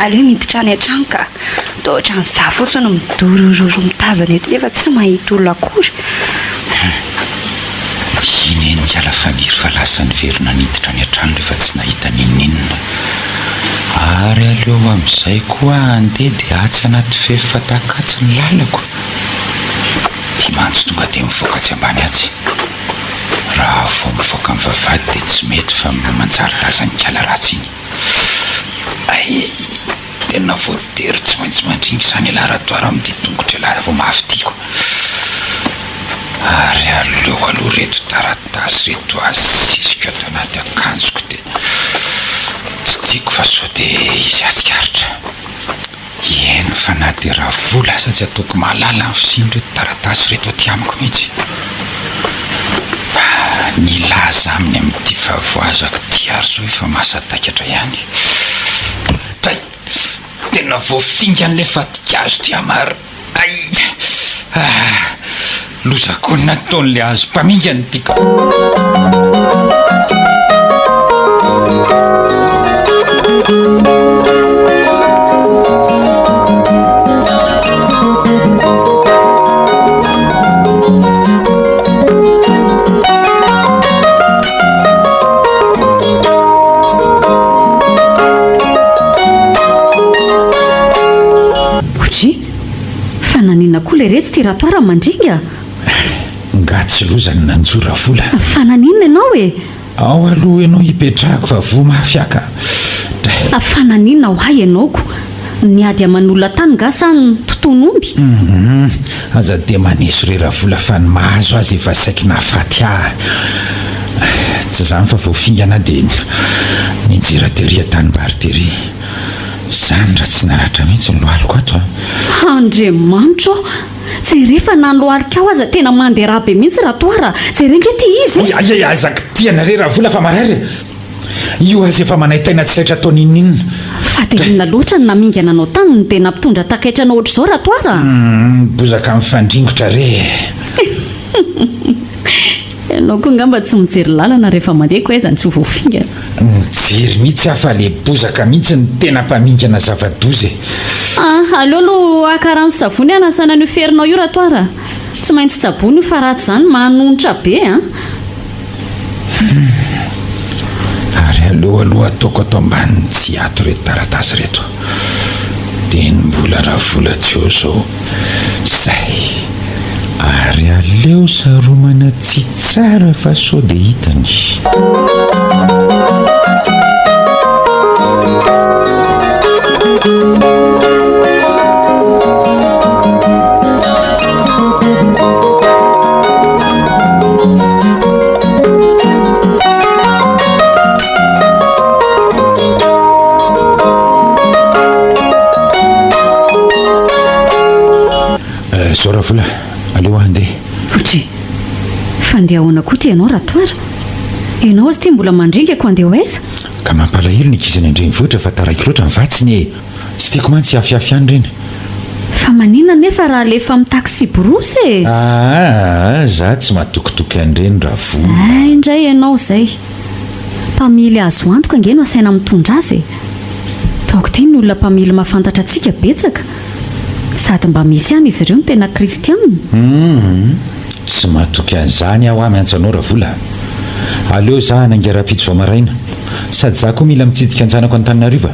Aleo miditra any an-trano ka. Toa ohatran'ny izaho fotsiny no midorororo mitazana eto nefa tsy mahita olona akory. Iny eny kala Faniry fa lasa niverina niditra any an-trano rehefa tsy nahita n'inon'inona. Ary aleo amin'izay koa handeha dia atsy anaty fefy fataka atsy ny lalako. Ity mantsy tonga dia mivoaka atsy ambany atsy. Raha vao mivoaka amin'ny vavahady dia tsy mety fa manjary tazan'ny kala ratsy iny. Hay! Tena voatery tsy maintsy mandringa izany ialahy Ratoara amin'ity tongotr'ialahy vao mafy ity ko. Ary aleo aloha ireto taratasy ireto asisiko ato anaty akanjoko dia tsy tiako fa sao dia izy hahatsikaritra. Eny fa na dia Ravola aza tsy ataoko mahalala ny fisian'ireto taratasy ireto aty amiko mihitsy. Fa nilaza aminy amin'ity fahavoazako ity ary izao efa masadaikatra ihany. Tay! Tena voafingan'ilay fatin-kazo ity aho marina. Ay! Ah! Loza koa ny nataon'ilay hazo mpamingana ity ka. Oudji! Fa naninona koa leretsy ty ratoara mandringa? Nga tsy loza ny nanjo Ravola? Fa naninona ianao e? Ao aloha ianao hipetrahako fa voa mafy aho ka. Fa naninona ho ahy ianao ko? Niady aman'olona tany nga sa nitotoa? mampitony omby. Humm, aza dia maneso re Ravola fa ny mahazo azy efa saiky nahafaty ahy. Tsy izany fa vao fingana aho dia nianjera tery an-tanimbary tery. Izany raha tsy naratra mihitsy ny lohaliko ato a! Andriamanitra ô! Jereo fa na ny lohalikao aza tena mandeha ra be mihitsy Ratoara a! Jereo ange ity izy e! Ay ay, aza kitihana re Ravola fa marary e! Io aza efa manaintaina tsy laitra atao n'inon'inona. Fa dia inona loatra no namingana anao tany no dia nampitondra takaitra anao ohatr'izao Ratoara a! Humm, bozaka mifandringotra re e! Ianao koa angamba tsy mijery lalana rehefa mandeha ko aiza no tsy ho voafingana. Mijery mihitsy aho fa le bozaka mihitsy no tena mpamingana zava-doza e! Ah, aleo aloha haka rano sy savony hanasana an'io ferinao io Ratoara a! Tsy maintsy tsaboina io fa raha tsy izany manonitra be an! Humm. Ary aleo aloha ataoko ato ambanin'ny tsihy ato ireto taratasy ireto. Dia ny mbola ravola tsy eo izao. Zay. Ary aleo saromana tsy tsara fa sao dia hitany. Zao Ravola, aleo aho handeha. Otri, fa handeha ahoana koa ty ianao Ratoara? Ianao aza ity mbola mandringa ko handeha ho aiza? Ka mampalahelo ny ankizy any an-drenivohitra fa taraiky loatra ny vatsiny e! Tsy tiako mantsy hiafiafy any ireny. Fa maninona anefa raha alefa amin'ny taxi-brousse e? Aa, za tsy matokitoky an'ireny Ravola. Zay indray ianao izay. Mpamily azo antoka ange no asaina mitondra azy e. Taoko ity ny olona mpamily mahafantatra antsika betsaka. Sady mba misy ihany izy ireo no tena kristiana. Humm, tsy matoky an'izany aho miantso anao Ravola. Aleo za hanainga rahampitso vao maraina. Sady za koa mila mitsidika an-janako Antananarivo a.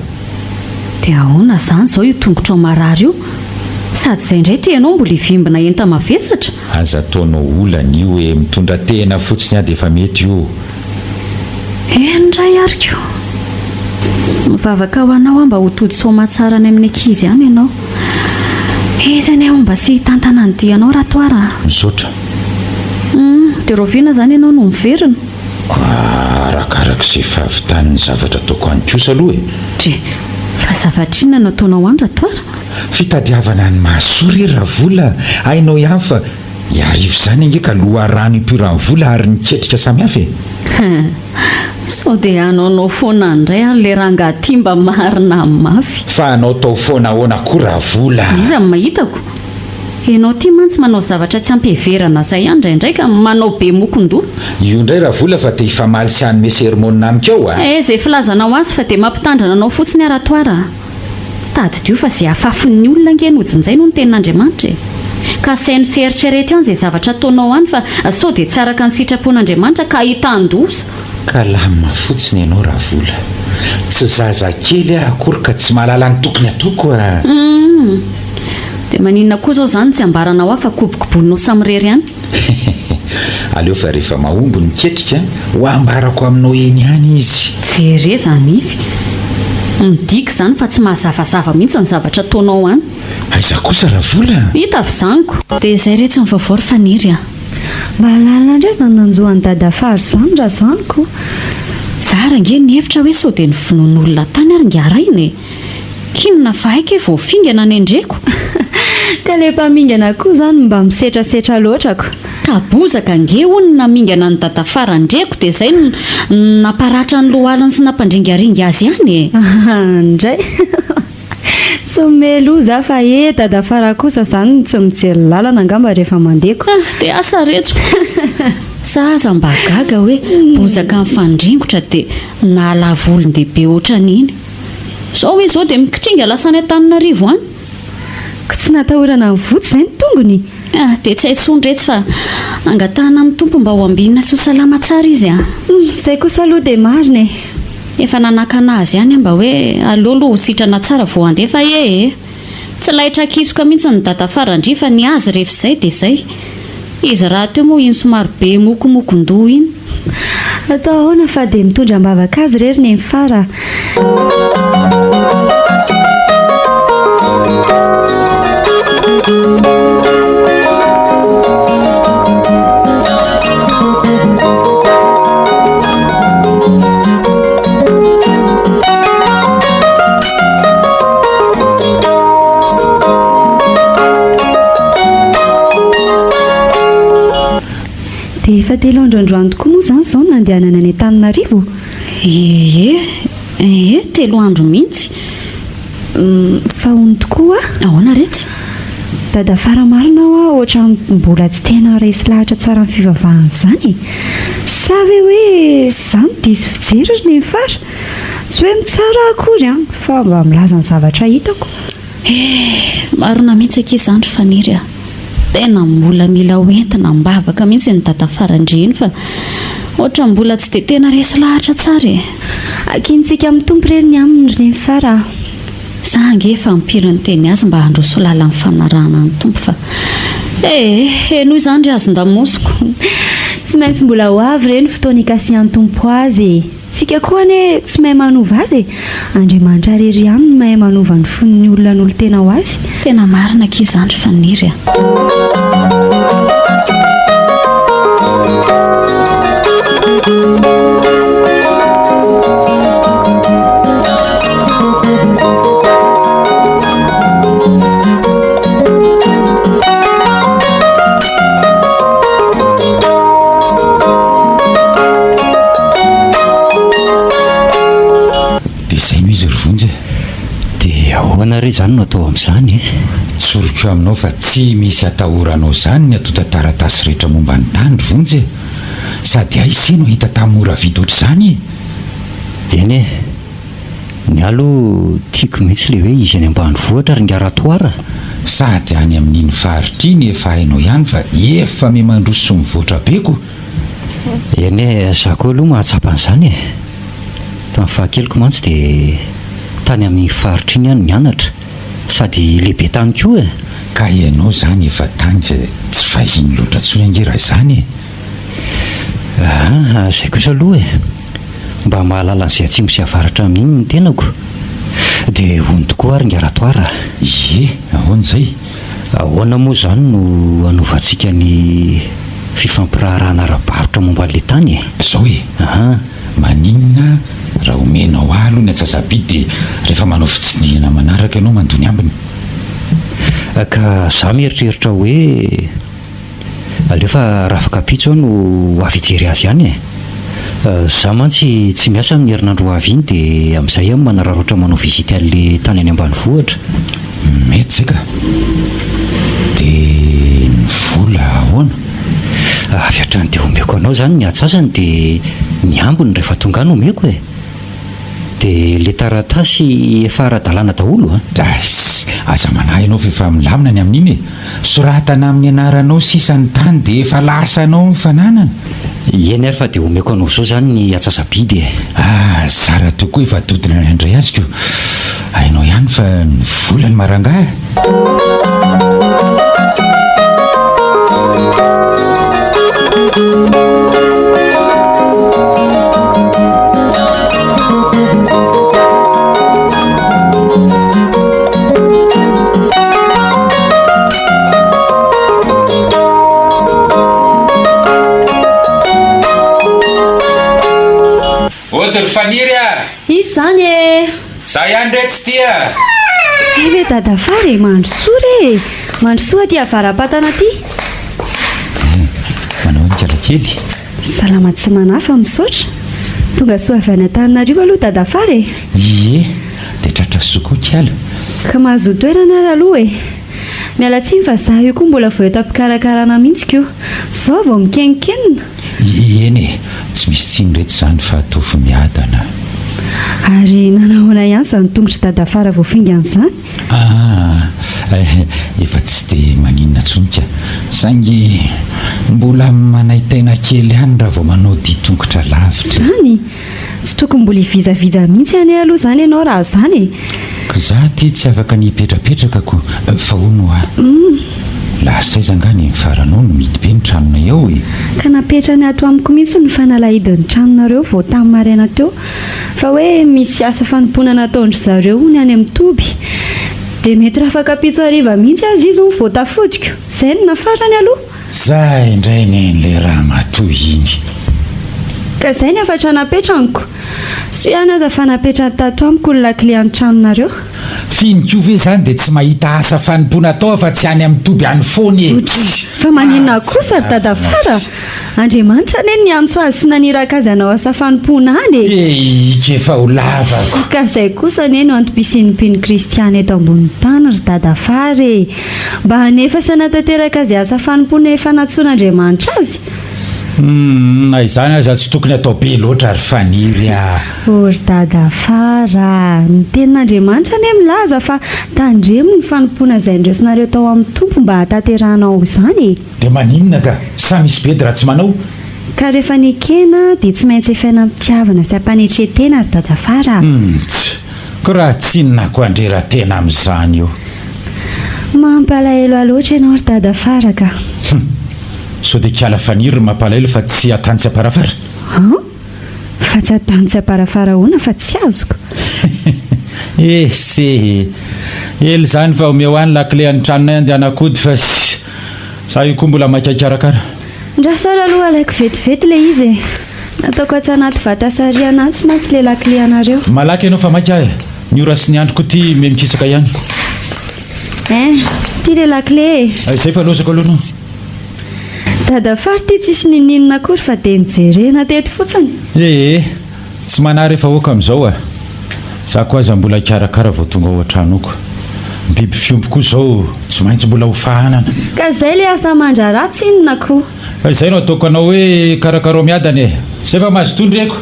Dia ahoana izany izao io tongotrao marary io? Sady izay indray ity ianao mbola hivimbina enta-mavesatra? Aza ataonao olana io e, mitondra tehina fotsiny aho dia efa mety io. Eny indray ary ko! Mivavaka ho anao aho mba ho tody soamatsara any amin'ny ankizy any ianao. Izy anie homba sy hitantana ny dianao Ratoara a! Misaotra. Hum, dia rahoviana izany ianao no miverina? Arakaraka izay fahavitan'ny zavatra ataoko any kosa aloha e! Dry, fa zavatra inona no ataonao any Ratoara? Fitadiavana ny mahasoa re Ravola, hainao ihany fa Iarivo izany ange ka loharano ipoiran'ny vola ary ny ketrika samihafa e! Sao dia hanaonao foana indray ary le rangahy ty mba marina mafy. Fa hanao tao foana ahoana koa Ravola a! Iza no mahitako? Enao ty mantsy manao zavatra tsy ampiheverana zay ihany indraindray ka manao be mokon-doha. Io indray Ravola fa te hifamaly sy hanome sermona amiko ao a! Eh zay filazanao azy fa dia mampitandrina anao fotsiny aho Ratoara a! Tadidio fa ze afafin'ny olona ange no jinjainy hoy ny tenin'Andriamanitra e! Ka saino sy eritrereto ihany ze zavatra ataonao any fa sao dia tsy araka ny sitrapon'Andriamanitra ka ahitan-doza. Calme fotsiny ianao Ravola. Tsy zazakely aho akory ka tsy mahalala ny tokony ataoko a! Humm! Dia maninona koa izao izany tsy ambaranao ahy fa kobokoboninao samirery ihany? Aleo fa rehefa mahomby ny ketrika ho ambarako aminao eny ihany izy. Jere izany izy. Midika izany fa tsy mahazavazava mihitsy ny zavatra ataonao any. Aiza kosa Ravola? Hita avy izany ko. Dia izay re tsy ny vaovao ry Faniry a. Mba lalina indray izany nanjo an'i Dadafara izany razaniko. Za ary ange nihevitra hoe sao dia novonoin'olona tany ary ingahy rainy e. K'inona fa hay kay vao fingana nendreko. Ka le mpamingana koa zany mba misetrasetra loatra ko. Ka bozaka ange hono ny namingana an'i Dadafara ndreko dia zay no namparatra ny lohaliny sy nampandringaringa azy ihany e. Ndray. Tsy meloza fa e Dadafara kosa zany no tsy mijery lalana angamba rehefa mandeha ko. Dia asa retso. Sa aza mba gaga hoe bozaka mifandringotra dia nahalavo olon-dehibe ohatran'iny. Zao izy zao dia mikitringa lasa any Antananarivo any. Ko tsy natahorana nivotsy izay ny tongony? Ah, dia tsy hay tsony retsy fa angatahana amin'ny Tompo mba ho ambinina sy ho salama tsara izy a. Hum, izay kosa aloha dia marina e. Efa nanakana azy ihany aho mba hoe aleo aloha ho sitrana tsara vao handeha fa ee. Tsy laitra kisoka mihitsy ny dadafarandria fa ny azy rehefa izay dia izay. Izy rahateo moa iny somary be mokomokon-doha iny. Atao ahoana fa dia mitondra am-bavaka azy re ry Nenifara a! Dia efa telo andro androany tokoa moa izany izao no nandehanana any Antananarivo? Ie, ie, telo andro mihitsy. Fa hono tokoa hoa? Ahoana retsy? Dadafara marina hoa ohatran'ny mbola tsy tena resy lahatra tsara amin'ny fivavahana izany e! Sa ve hoe za no diso fijery ry Nenifara? Tsy hoe mitsara aho akory an, fa mba milaza ny zavatra hitako. Eh! Marina mihitsy akia izany ry Faniry a! Tena mbola mila ho entina am-bavaka mihitsy ny dadafaran-dry iny fa ohatran'ny mbola tsy dia tena resy lahatra tsara e! Ankinintsika amin'ny Tompo re ny aminy ry Nenifara a! Za ange efa ampiry niteny azy mba handroso lalan'ny fanarahana ny Tompo fa eh! Henoy izany ry hazon-damosiko! Tsy maintsy mbola ho avy re ny fotoana hikasihan'ny Tompo azy e! Tsika koa anie tsy mahay manova azy e! Andriamanitra irery ihany no mahay manova ny fon'ny olona hanolo-tena ho azy. Tena marina akia izany ry Faniry a! Dia izay no izy ry Vonjy e! Dia ahoana re izany no atao amin'izany e? Tsoriko aminao fa tsy misy atahoranao izany ny antontan-taratasy rehetra momba ny tany ry Vonjy e! Sady aiza ise no hahita tany mora vidy ohatr'izany e? Eny e! Ny ahy aloha tiako mihitsy ilay hoe izy any ambanivohitra ry ingahy Ratoara a! Sady any amin'iny faritra iny efa hainao ihany fa efa miha-mandroso sy mivoatra be ko! Eny e, za koa aloha mahatsapa an'izany e! Tamin'ny fahakeliko mantsy dia tany amin'iny faritra iny aho no nianatra, sady lehibe tany koa e! Ka ianao izany efa tany fa tsy vahiny loatra intsony ange raha izany e! Aa, izay kosa aloha e! Mba mahalala an'izay atsimo sy avaratra amin'iny ny tenako. Dia hono tokoa ary ingahy Ratoara a! Ie, ahoana izay? Ahoana moa izany no hanovantsika ny fifampiraharahana ara-barotra momba an'ilay tany e? Izao e! Aha. Maninona raha omenao ahy aloha ny antsasa-bidy dia rehefa manao fitsidihana manaraka ianao mandoa ny ambiny? Ka za mieritreritra hoe. Aleo fa rafakapitso aho no ho avy hijery azy ihany e! Za mantsy tsy miasa amin'ny herinandro ho avy iny dia amin'izay aho manararaotra manao visite an'le tany any ambanivohitra. Mety zay ka! Dia ny vola ahoana? Avy hatrany dia omeko anao izany ny antsasany dia ny ambiny rehefa tonga any omeko e! Dia le taratasy efa ara-dalàna daholo a! Dais! Aza manahy ianao fa efa milamina ny amin'iny e! Soratana amin'ny anaranao sisa ny tany dia efa lasanao ny fananana! Eny ary fa dia omeko anao izao izany ny atsasa-bidy e! Ah! Zara tokoa efa dodona ny handray azy ko! Hainao ihany fa ny vola no marangahy e! Ody ry Faniry a! Iza izany e? Za ihany re tsy tia. Hay ve dadafara e, mandrosoa re e! Mandrosoa aty avara-patana aty. Manao ahoana ikalakely? Salama tsy manahy fa misaotra. Tonga soa avy any Antananarivo aloha dadafara e! Ie, dia tratra soa koa ikala. Ka mahazoa toerana ary aloha e! Miala tsiny fa za io koa mbola vao eto am-pikarakarana mihitsy ko! Zao vao mikenonkenona! Eny e, tsy misy tsiny retsy izany fa ataovy miadana. Ary nanahoana ihany izany tongotr'i Dadafara voafingana izany? Ah, efa tsy dia maninona intsony ka. Saingy mbola manaintaina kely ihany raha vao manao dia tongotra lavitra. Izany? Tsy tokony mbola hivizavija mihitsy anie aloha izany ianao raha izany e! Ka za aty tsy afaka ny hipetrapetraka ko, fa hono hoa, lasa aiza angaha ny faranao no mihidy be ny tranonay ao e? Ka napetrany ato amiko mihitsy ny fanalahidin'ny tranonareo vao tamin'ny maraina teo, fa hoe misy asa fanompoana nataon-dry zareo hono any amin'ny toby. Dia mety rafakampitso hariva mihitsy aza izy hono vao tafodiko. Izay no nafarany aloha. Zay indray neny le ramatoa iny. Ka izay ny hafatra napetraniko. Soa ihany aza fa napetrany tato amiko ny lakile an'ny tranonareo. F'iny koa ve zany dia tsy mahita asa fanompoana atao afa tsy any amin'ny toby any foana e! Fa maninona kosa ry dadafara? Andriamanitra anie no niantso azy sy naniraka azy hanao asa fanompoana any e! Eika efa ho lavako. Ka izay kosa anie no antom-pisian'ny mpino kristiana eto ambonin'ny tany ry dadafara e! Mba hanefa sy hanatanteraka izay asa fanompoana efa nantsoin'Andriamanitra azy. Humm, na izany aza tsy tokony atao be loatra ry Faniry a! O ry dadafara a! Ny tenin'Andriamanitra anie milaza fa tandremo ny fanompoana izay ndraisinareo tao amin'ny Tompo mba hahatanterahanao izany e! Dia maninona ka? Sa misy bedy raha tsy manao? Ka rehefa nekena dia tsy maintsy efaina am-pitiavana sy am-panetren-tena ry dadafara a! Humm, ko raha tsinona ko andrera-tena amin'izany io. Mampalahelo ahy loatra ianao ry dadafara ka! Hum! Sao dia kiala faniry no mampalahelo fa tsy atany tsy amparafara? An? Fa tsy atany tsy amparafara ahoana fa tsy azoko? Ese e! Ela izany fa omeo ahy ny lakile an'ny tranonay andehanako hody fa za io koa mbola maika hikarakara. Ndrasaro aloha alaiko vetivety ilay izy e! Nataoko atsy anaty vata sarihana atsy mantsy ilay lakile anareo. Malaky ianao fa maika aho e! Ny ora sy ny androko ity miha mikisaka ihany. Hein! Ity ilay lakile e! Izay fa lozako aloha anao. Dadafara ity tsisy ninoninona akory fa dia nijerena teto fotsiny. Ee! Tsy manahy rehefa ok amin'izao a! Za koa aza mbola hikarakara vao tonga ao an-tranoko. Ny biby fiompy koa izao tsy maintsy mbola ho fahanana. Ka izay le asa aman-draharaha tsinona ko. Fa izay no ataoko anao hoe karakarao miadana e! Zay fa mazotoa ndry eko!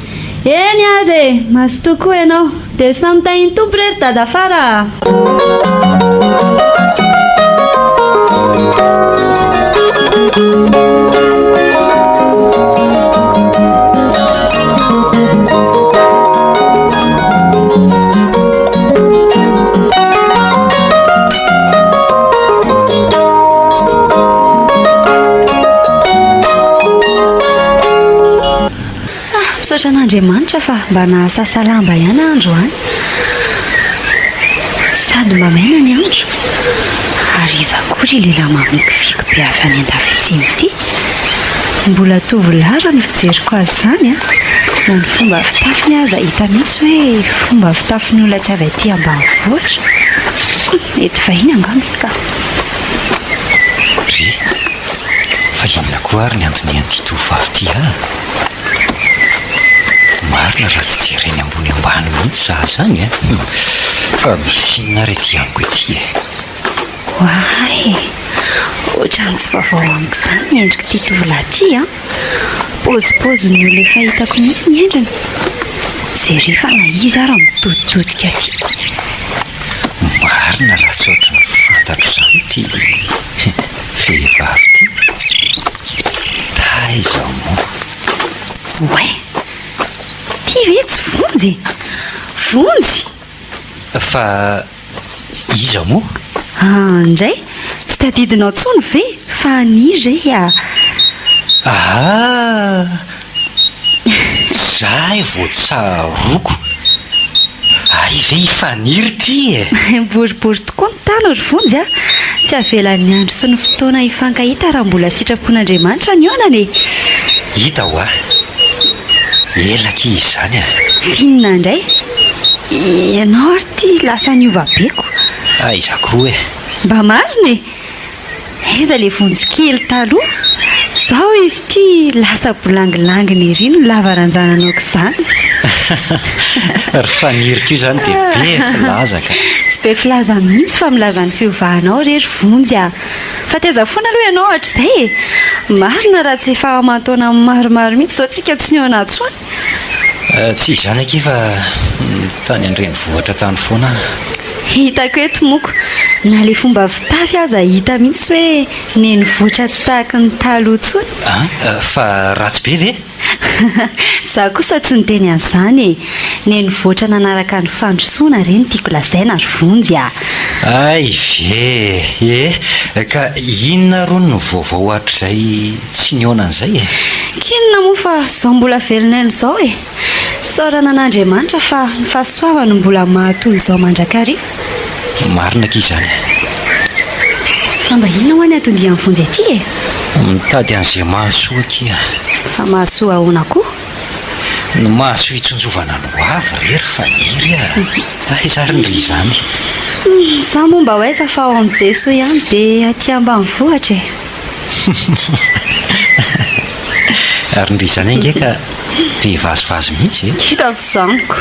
Eny ary e! Mazotoa koa ianao. Dia samy tahin'ny Tompo re ry Dadafara a! Ah, misaotra an'Andriamanitra fa mba nahasasa lamba ihany aho androany. Sady mba maina ny andro. Ary iza koa ry lehilahy mamikiviky be avy any andafy atsimo ity? Mbola tovolahy raha ny fijeriko azy izany an! Na ny fomba fitafiny aza hita mihitsy hoe fomba fitafin'ny olona tsy avy aty ambanivohitra. Mety vahiny angamba iny ka. Re, fa inona koa ary ny andinihan'ity tovovavy ity ah? Marina raha tsy jereny ambony ambany mihitsy za zany eh! Fa misy inona ary aty amiko ety eh? Oay! Ohatran'ny tsy vaovao amiko izany ny endrik'ity tovolahy ity an! Paozipaozin'ny olona efa hitako mihitsy ny endriny. Jereo fa na izy ara mitoditodika aty. Marina raha tsy ohatran'ny fantatro izany ity vehivavy ity. Taiza moa? Oay! Ity ve tsy Vonjy e? Vonjy! Fa iza moa? Ah ndray, tsy tadidinao tsony ve fa ani re ah. Ah! Zay vao tsaroako. Hay ve i Faniry ity e! Boribory tokoa ny tany ry Vonjy a! Tsy avelan'ny andro sy ny fotoana hifankahita raha mbola sitrapon'Andriamanitra ny honana e! Hita hoa! Ela akia izany a! F'inona indray? Ianao ary ity lasa niova be ko! Aiza koa e! Mba marina e! Aiza ilay vonjy kely taloha? Zao izy ity lasa bolangilangina ery no lava ranjanana aok'izany. Ry Faniry koa izany dia be filaza ka! Tsy be filaza mihitsy fa milaza ny fiovanao re ry Vonjy a! Fa taiza foana aloha ianao hatrizay e! Marina raha tsy efa aman-taona maromaro mihitsy izao tsika tsy nihaona intsony. Tsy izany akia fa tany an-drenivohitra tany foana aho. Hitako eto moko, na ilay fomba fitafy aza hita mihitsy hoe nenivohitra tsy tahaky ny taloha intsony. An! Fa ratsy be ve? Izaho kosa tsy niteny an'izany e! Nenivohitra nanaraka ny fandrosoana re no tiako lazaina ry Vonjy a! Hay ve e! Ka inona rony no vaovao hatrizay Tsy nihaona an'izay e! K'inona moa fa izao mbola velon'aina izao e! Isaorana an'Andriamanitra fa ny fahasoavany no mbola mahatoy izao mandrakariva. Marina akia izany e. Fa mba inona hoa ny anton-dian'i Vonjy aty e? Mitady an'izay mahasoa akia. Fa mahasoa ahoana koa? Ny mahasoa hitsinjovana ny ho avy re ry Faniry a! Aiza ary ndry izany? Za moa mba ho aiza fa ao amin'i Jesoa ihany dia aty ambanivohitra e! Ary ndry izany ange ka be vazivazy mihitsy e! Hita fizaniko.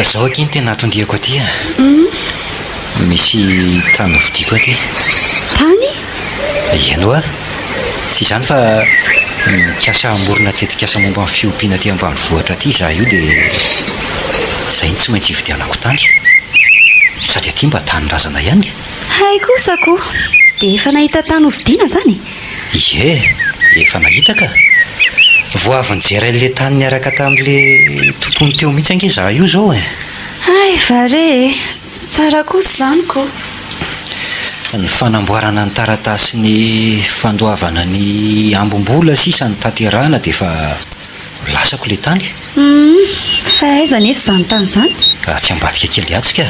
Zao akia ny tena anton-diako aty a! Misy tany hovidiako aty. Tany? Eny hoa. Tsy izany fa mikasa hamorona tetikasa momba ny fiompiana aty ambanivohitra aty izaho io dia izay no tsy maintsy hividianako tany. Sady aty mba tanindrazana ihany. Hay kosa ko! Dia efa nahita tany hovidiana izany? Ie, efa nahita ka. Vao avy nijery an'ilay tany niaraka tamin'ilay tompony teo mihitsy ange izaho io izao e. Hay va re e! Tsara kosa izany ko! Ny fanamboarana ny taratasin'ny fandoavana ny ambim-bola sisa no tanterahana dia efa lasako ilay tany. Humm, fa aiza anefa izany tany izany? Atsy ambadika kely atsy ka.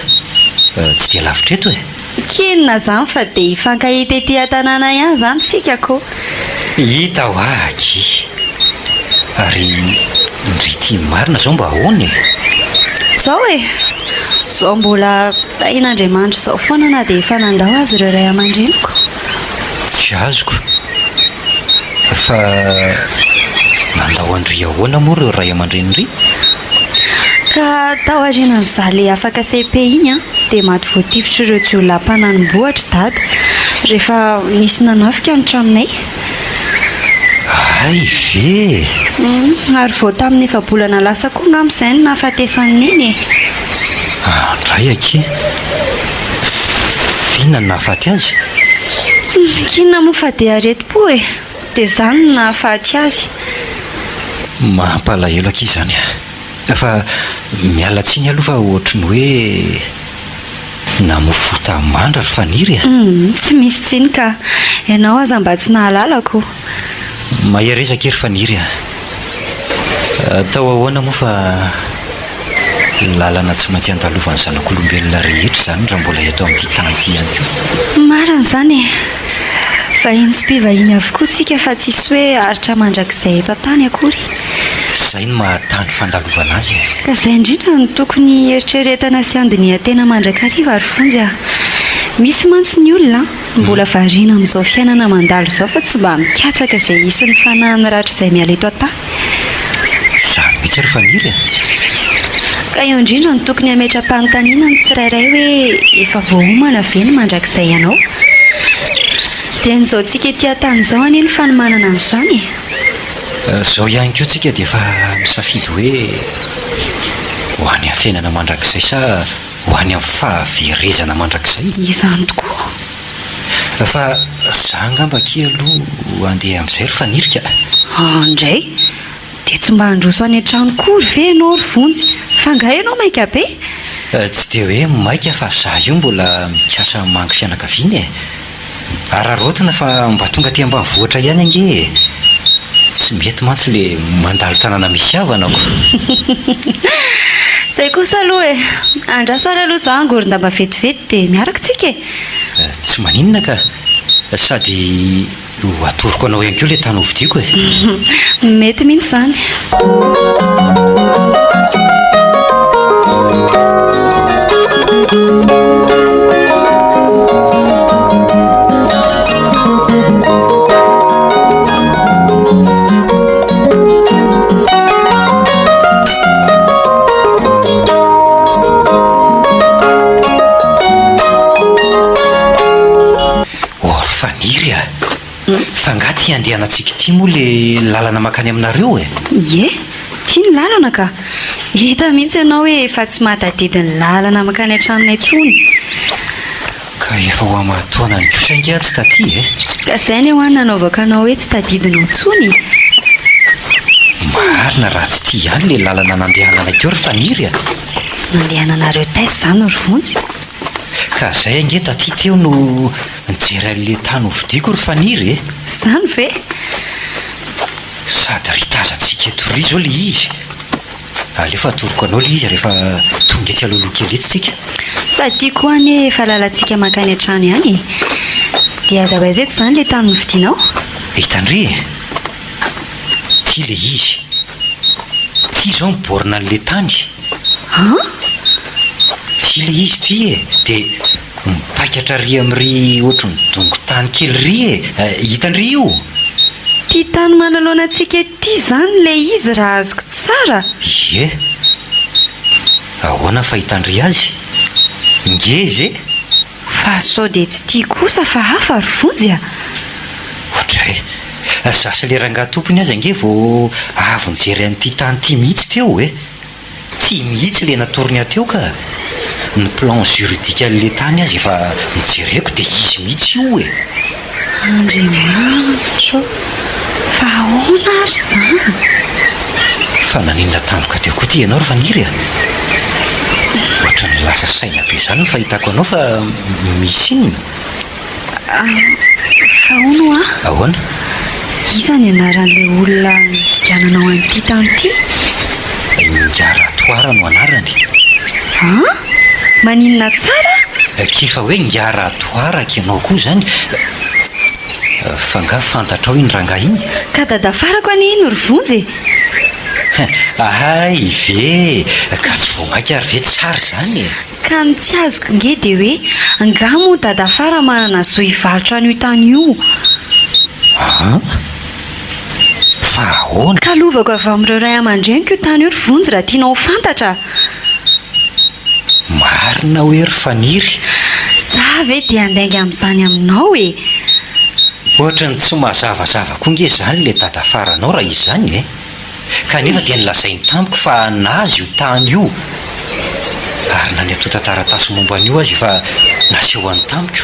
Tsy dia lavitra eto e. K'inona izany fa dia hifankahita ety an-tanàna ihany izany isika ko. Hita hoa aky. Ary ndry ity marina izao mba ahoana e? Izao e! Izao mbola. Tahian'Andriamanitra izao foana na dia efa nandao aza ireo ray aman-dreniko. Tsy azoko. Fa nandao an-dry ahoana moa ireo ray aman-drenin-dry? Ka tao aorianan'izaho le afaka cepe iny an, dia maty voatifitr'ireo jiolahy mpananim-bohitra dada, rehefa nisy nanafika ny tranonay. Hay ve e! Ary vao tamin'ny efa-bolana lasa koa angamba izay no nahafatesan'i Neny e! Andray akia! Inona no nahafaty azy? K'inona moa fa dia aretim-po e! Dia izany no nahafaty azy. Mampalahelo akia izany a! Fa miala tsiny aloha fa ohatry ny hoe namofota mandra ry Faniry a! Humm, tsy misy tsiny ka! Ianao aza mba tsy nahalala ko! Mahereza akia ry Faniry a! Atao ahoana moa fa lalana tsy maintsy andalovan'ny zanak'olombelona rehetra izany raha mbola eto amin'ity tany ity ihany koa. Marina izany e! Vahiny sy mpivahiny avokoa tsika fa tsisy hoe haharitra mandrakizay eto an-tany akory. Izay no maha tany fandalovana azy e! Ka izay indrindra no tokony hieritreretana sy handinihan-tena mandrakariva ry Vonjy a! Misy mantsy ny olona mbola variana amin'izao fiainana mandalo izao fa tsy mba mikatsaka izay hisy ny fanahiny rahatrizay miala eto an-tany. Izany mihitsy ry Faniry a! Ka eo indrindra no tokony hametra-panontaniana ny tsirairay hoe efa voaomana ve ny mandrakizay anao? Dieny izao tsika ety an-tany izao anie no fanomanana an'izany e! Izao ihany koa tsika dia efa misafidy hoe ho any amin'ny fiainana mandrakizay sa ho any amin'ny fahaverezana mandrakizay? Izany tokoa. Fa za angamba akia aloha handeha amin'izay ry Faniry ka. Andray! Dia tsy mba handroso any an-trano koa ry ve ianao ry Vonjy? Fa angaha ianao maika be? Tsy dia hoe maika fa za io mbola mikasa hamangy fianakaviana e! Araraotina fa mba tonga aty ambanivohitra ihany ange e! Tsy mety mantsy le mandalo tanàna misy havana ko! Zay kosa aloha e! Andraso ary aloha za hangoron-damba vetivety dia miaraka tsika e! Tsy maninona ka! Sady ho atoroko anao ihany koa ilay tany hovidiako e! Mety mihitsy izany. Or Faniry a! Fa nga ty andehanantsika ity moa le lalana mankany aminareo e? Ie, ity ny lalana ka! Hita mihitsy ianao hoe efa tsy mahatadidy ny lalana mankany an-tranonay intsony. Ka efa ho aman-taonany kosa ange aho tsy taty e! Ka izay anie hoa no nanaovako anao hoe tsy tadidinao intsony e! Marina raha tsy ity ihany le lalana nandehananay teo ry Faniry a! Nandehananareo taiza izany ry Vonjy? Ka zay ange taty teo no nijery an'le tany hovidiako ry Faniry e! Izany ve? Sady ry tazantsika eto ry zao le izy. Aleo fa atoroko anao ilay izy rehefa tonga etsy alohaloha kely etsy tsika. Sady tiako koa anie efa lalantsika mankany an-trano ihany e! Dia aiza ho aiza eto izany ilay tany novidianao? Hitan-dry e! Ity ilay izy. Ity izao ny borne an'ilay tany. An? Ity ilay izy ity e! Dia mipaikatra ary amin'ry ohatry ny dongon-tany kely ry e! Hitan-dry io? Ity tany manoloana antsika ity izany ilay izy raha azoko tsara? Ie. Ahoana fahitan-dry azy? Ngeza e! Fa sao dia tsy tia kosa fa hafa ry Vonjy a! Ohatray! Za sy le rangahy tompony aza ange vao avy nijery an'ity tany ity mihitsy teo e! Ty mihitsy le natorony ahy teo ka! Ny plan juridique an'le tany aza efa nojereko dia izy mihitsy io e! Andriamanitra ô! Fa ahoana ary izany? Fa naninona tampoka teo koa ty ianao ry Faniry a? Ohatran'ny lasa saina be izany ny fahitako anao fa misy inona? Fa hono hoa? Ahoana? Iza ny anaran'ilay olona nividiananao an'ity tany ity? Ingahy Ratoara no anarany. An? Maninona tsara? K'efa hoe Ingahy Ratoara k'ianao koa izany. Fa angaha fantatrao iny rangahy iny? Ka dadafarako anie iny ry Vonjy e! Hay ve! Ka tsy vao mainka ary ve tsara izany e! Ka ny tsy azoko nge dia hoe angaha moa dadafara manana zo hivarotra an'io tany io? An? Fa ahoana? Ka lovako avy amin'ireo ray aman-dreniko io tany io ry Vonjy raha tianao ho fantatra a! Marina hoe ry Faniry? Za ve dia handainga amin'izany aminao e! Ohatran'ny tsy mazavazava koa nge izany ilay dadafaranao raha izany e! Kanefa dia nolazainy tamiko fa an'azy io tany io! Ary na ny antontan-taratasy momba an'io aza efa nasehony tamiko.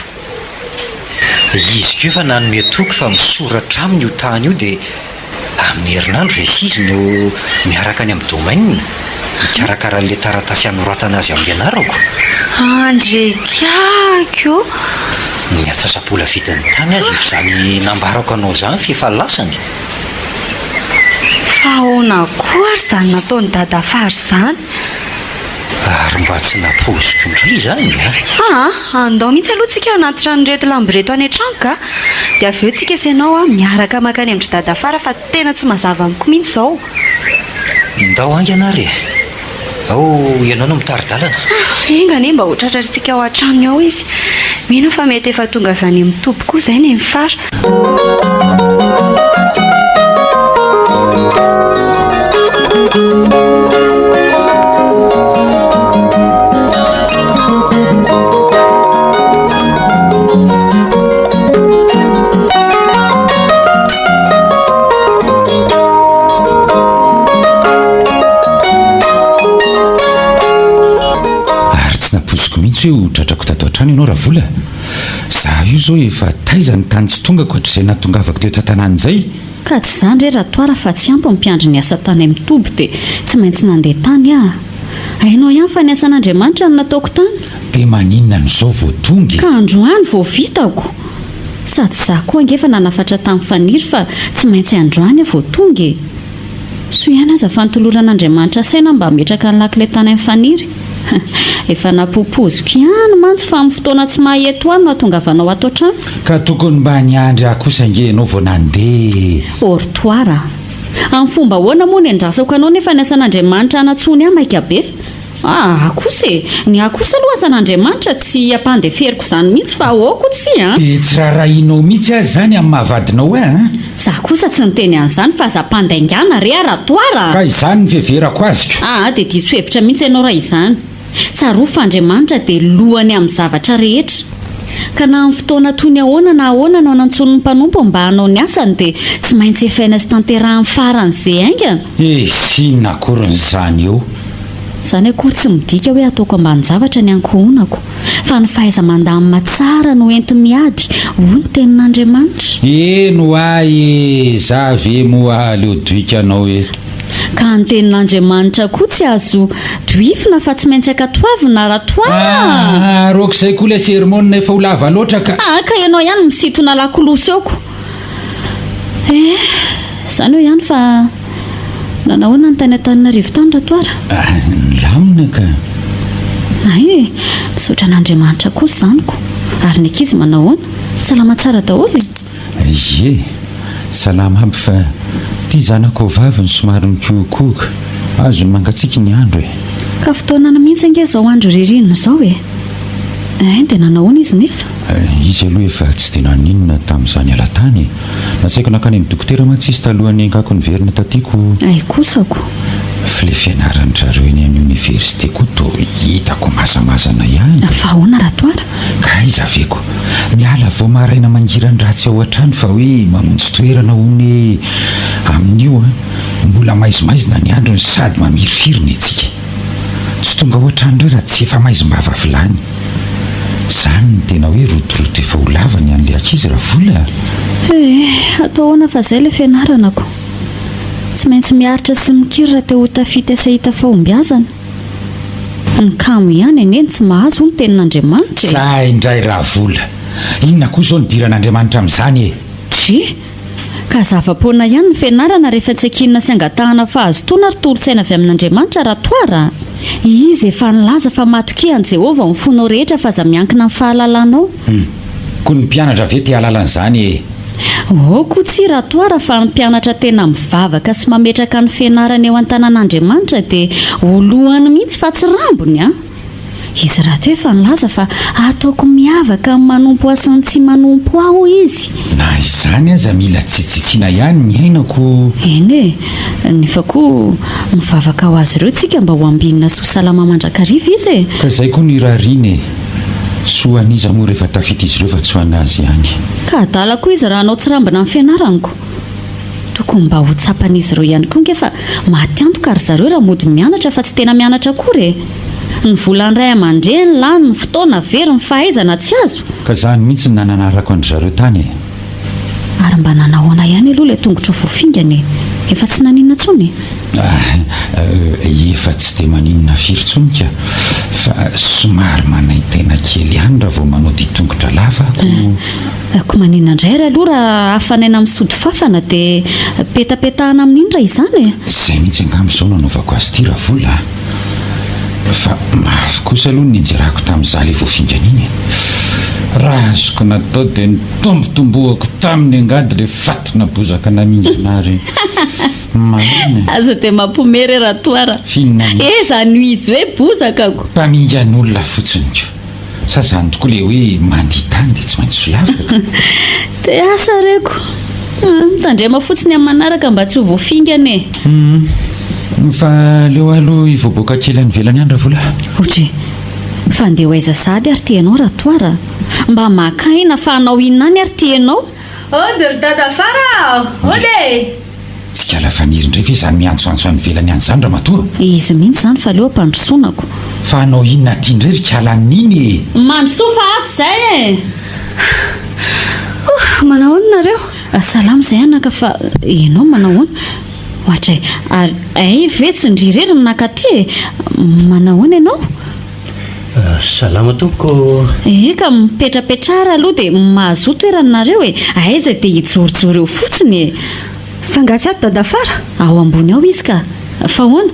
Izy koa efa nanome toky fa misoratra aminy io tany io dia Amin'ny herinandro ve izy no miaraka any amin'ny domaine mikarakara an'ilay taratasy hanoratana azy amin'ny anarako? Andriakiaky ô! Ny antsasa-bola vidin'ny tany aza efa izany nambarako anao izany f'efa lasany. Fa ahoana koa ary izany nataon'i Dadafara izany? Ary mba tsy nampoiziko indray izany a! Aa! Andao mihitsy aloha tsika hanatitra an'ireto lamba ireto any an-trano ka! Dia avy eo tsika sy ianao a, miaraka mankany amin-dry Dadafara fa tena tsy mazava amiko mihitsy izao. Ndao haingana ary e! Ao ianao no mitari-dalana. Enga anie mba ho tratrantsika ao an-tranony ao izy. Mino aho fa mety efa tonga avy any amin'ny toby koa izay Nenifara. Ary tsy nampoiziko mihitsy hoe ho tratrako tato an-trano ianao Ravola. Za io zao efa taiza ny tany tsy tongako hatrizay nahatongavako teto an-tanàna izay. Ka tsy izany re Ratoara fa tsy ampy ny mpiandry niasa tany amin'ny toby dia tsy maintsy nandeha tany aho. Hainao ihany fa ny asan'Andriamanitra no nataoko tany. Dia maninona no izao vao tonga e? Ka androany vao vitako. Sady izaho koa ange efa nanafatra tamin'i Faniry fa tsy maintsy androany aho vao tonga e! Soa ihany aza fa notoloran'Andriamanitra saina aho mba hametraka ny lakile tany amin'i Faniry. Efa napopoziko ihany mantsy fa amin'ny fotoana tsy maha eto ahy no hahatongavanao ato an-trano. Ka tokony mba niandry ahy kosa ange ianao vao nandeha e! Ortoir a! Amin'ny fomba ahoana moa no iandrasako anao nefa ny asan'Andriamanitra hanatsoany ahy maika be? Aa kosa e! Ny ahy kosa aloha asan'Andriamanitra tsy ampandeferiko izany mihitsy fa ahoako tsy an! Dia tsy raharahianao mihitsy aza izany amin'ny maha vadinao ahy an! Za kosa tsy niteny an'izany fa aza ampandaingana re Ratoara a! Ka izany ny fiheverako azy ko! Aa dia diso hevitra mihitsy ianao raha izany. Tsarovy fa Andriamanitra dia lohany amin'ny zavatra rehetra. Ka na amin'ny fotoana toy ny ahoana na ahoana no anantsoany ny mpanompony mba hanao ny asany dia tsy maintsy efaina sy tanterahiny faran'izay haingana. Eish, inona akoriny izany eo? Izany akory tsy midika hoe ataoko ambanin-javatra ny ankohonako, fa ny fahaiza-mandamina tsara no enti-miady, hoy ny Tenin'Andriamanitra. Eny hoa e! Za ve moa aleo doika anao eto. Ka ny Tenin'Andriamanitra koa tsy azo dohifina fa tsy maintsy ankatoavina Ratoara a! Aa, aroak'izay koa ilay sermon efa ho lava loatra ka. Aa, ka ianao ihany misintona lakolosy eo ko. Eh, izany eo ihany fa. Nanahoana ny tany Antananarivo tany Ratoara? Nilamina ka. Hay e! Misaotra an'Andriamanitra kosa izany ko! Ary ny ankizy manahoana? Salama tsara daholo e? Ie, salama aby fa ity zanakao vavy no somary mikohokohoka, azony mangatsiaka ny andro e! Ka fotoanany mihitsy ange izao andro ririnina izao e! Ein, dia nanahoana izy nefa? Izy aloha efa tsy dia naninona tamin'izaho niala tany e! Nasaiko nankany amin'ny dokotera mantsy izy talohan'ny niaingako niverina taty ko. Hay kosa ko! F'ilay fianaran-dry zareo eny amin'ny oniversite koa toa hitako mazamazana ihany. Fa ahoana Ratoara? Ka aiza ve ko! Miala vao maraina mangiran-dratsy ao an-trano fa hoe mamonjy toerana hono e! Amin'io an! Mbola maizimaizina ny andro no sady mamirifiry ny antsika. Tsy tonga ao an-trano indray raha tsy efa maizim-bava vilany. Izany no tena hoe rotoroto efa ho lava ny an'ilay ankizy Ravola a! Eh, atao ahoana fa izay ilay fianarana ko. Tsy maintsy miaritra sy mikiry raha te ho tafita sy hahita fahombiazana. Ny kamo ihany anie no tsy mahazo hoy ny tenin'Andriamanitra e! Zay indray Ravola! Inona koa izao nidiran'Andriamanitra amin'izany e? Dry! Ka zava-poana ihany ny fianarana rehefa tsy ankinina sy angatahana fahazotoana ary tolo-tsaina avy amin'Andriamanitra Ratoara a! Izy efa nilaza fa matokia an'i Jehovah ao amin'ny fonao rehetra fa aza miankina amin'ny fahalalanao. Hum. Koa ny mpianatra ve te hahalala an'izany e? Oh koa tsia Ratoara fa ny mpianatra tena mivavaka sy mametraka ny fianarany eo an-tanan'Andriamanitra dia ho lohany mihitsy fa tsy rambony a! Izy rahateo efa nilaza fa ataoko miavaka amin'ny manompo ahy sy ny tsy manompo ahy hoy izy. Na izany aza mila tsitsitsiana ihany ny aina ko. Eny e, nefa koa mivavaka ho azy ireo tsika mba ho ambinina sy ho salama mandrakariva izy e. Ka izay koa no irariana e. Soa an'iza moa rehefa tafita izy ireo fa tsy ho an'azy ihany. Ka adala koa izy raha hanao tsirambina ny fianarany ko. Tokony mba ho tsapan'izy ireo ihany koa ange fa maty antoka ry zareo raha mody mianatra fa tsy tena mianatra akory e! Ny volan'ny ray aman-dreny lany, ny fotoana very, ny fahaizana tsy azo. Ka izany mihitsy no nananarako an-dry zareo tany e! Ary mba nanahoana ihany aloha ilay tongotro voafingana e? Efa tsy naninona intsony e? Ah, efa tsy dia maninona firy intsony ka! Fa somary manaintaina kely ihany raha vao manao dian-tongotra lava aho ko. Ko maninona indray ary aloha raha hafanaina amin'ny sody fafana dia petapetahana amin'iny raha izany e? Izay mihitsy angamba izao no anaovako azy ity Ravola a! Fa mafy kosa aloha ny nianjerako tamin'izaho ilay voafingana iny e! Raha azoko natao dia nitombotombohako tamin'ny angady ilay fatina bozaka namingana ahy ireny. Marina e! Aza dia mampiomehy re Ratoara. F'inona mihitsy? Eh izany izy hoe bozaka ko! Mpamingan'olona fotsiny ko! Sa zany tokoa le hoe mandia tany dia tsy maintsy solafaka? Dia asa reko. Mitandrema fotsiny amin'ny manaraka mba tsy ho voafingana e. Hum. Fa aleo aloha hivoaboaka kely any ivelany any Ravola. Ohatry. Fa andeha ho aiza sahady ary ty ianao Ratoara? Mba maka aina fa hanao inona any ary ty ianao? Ody ry dadafara a! Ody e! Tsy kala faniry indray ve izany miantsoantso any ivelany any izany ramatoa? Izy mihitsy izany fa aleo ampandrosoanako. Fa hanao inona aty indray ry kala an'iny e? Mandrosoa fa ato izay e! Oh, manao ahoana nareo? Salama izay anaka fa ianao manao ahoana? Ohatray, ary hay ve tsy ndry irery no naka aty e? Manao ahoana ianao? Salama tompoko ô! Eka, mipetrapetrara aloha dia mahazoa toerana nareo e! Aiza dia hijorojoro eo fotsiny e! Fa nga tsy ato Dadafara? Ao ambony ao izy ka! Fa ahoana?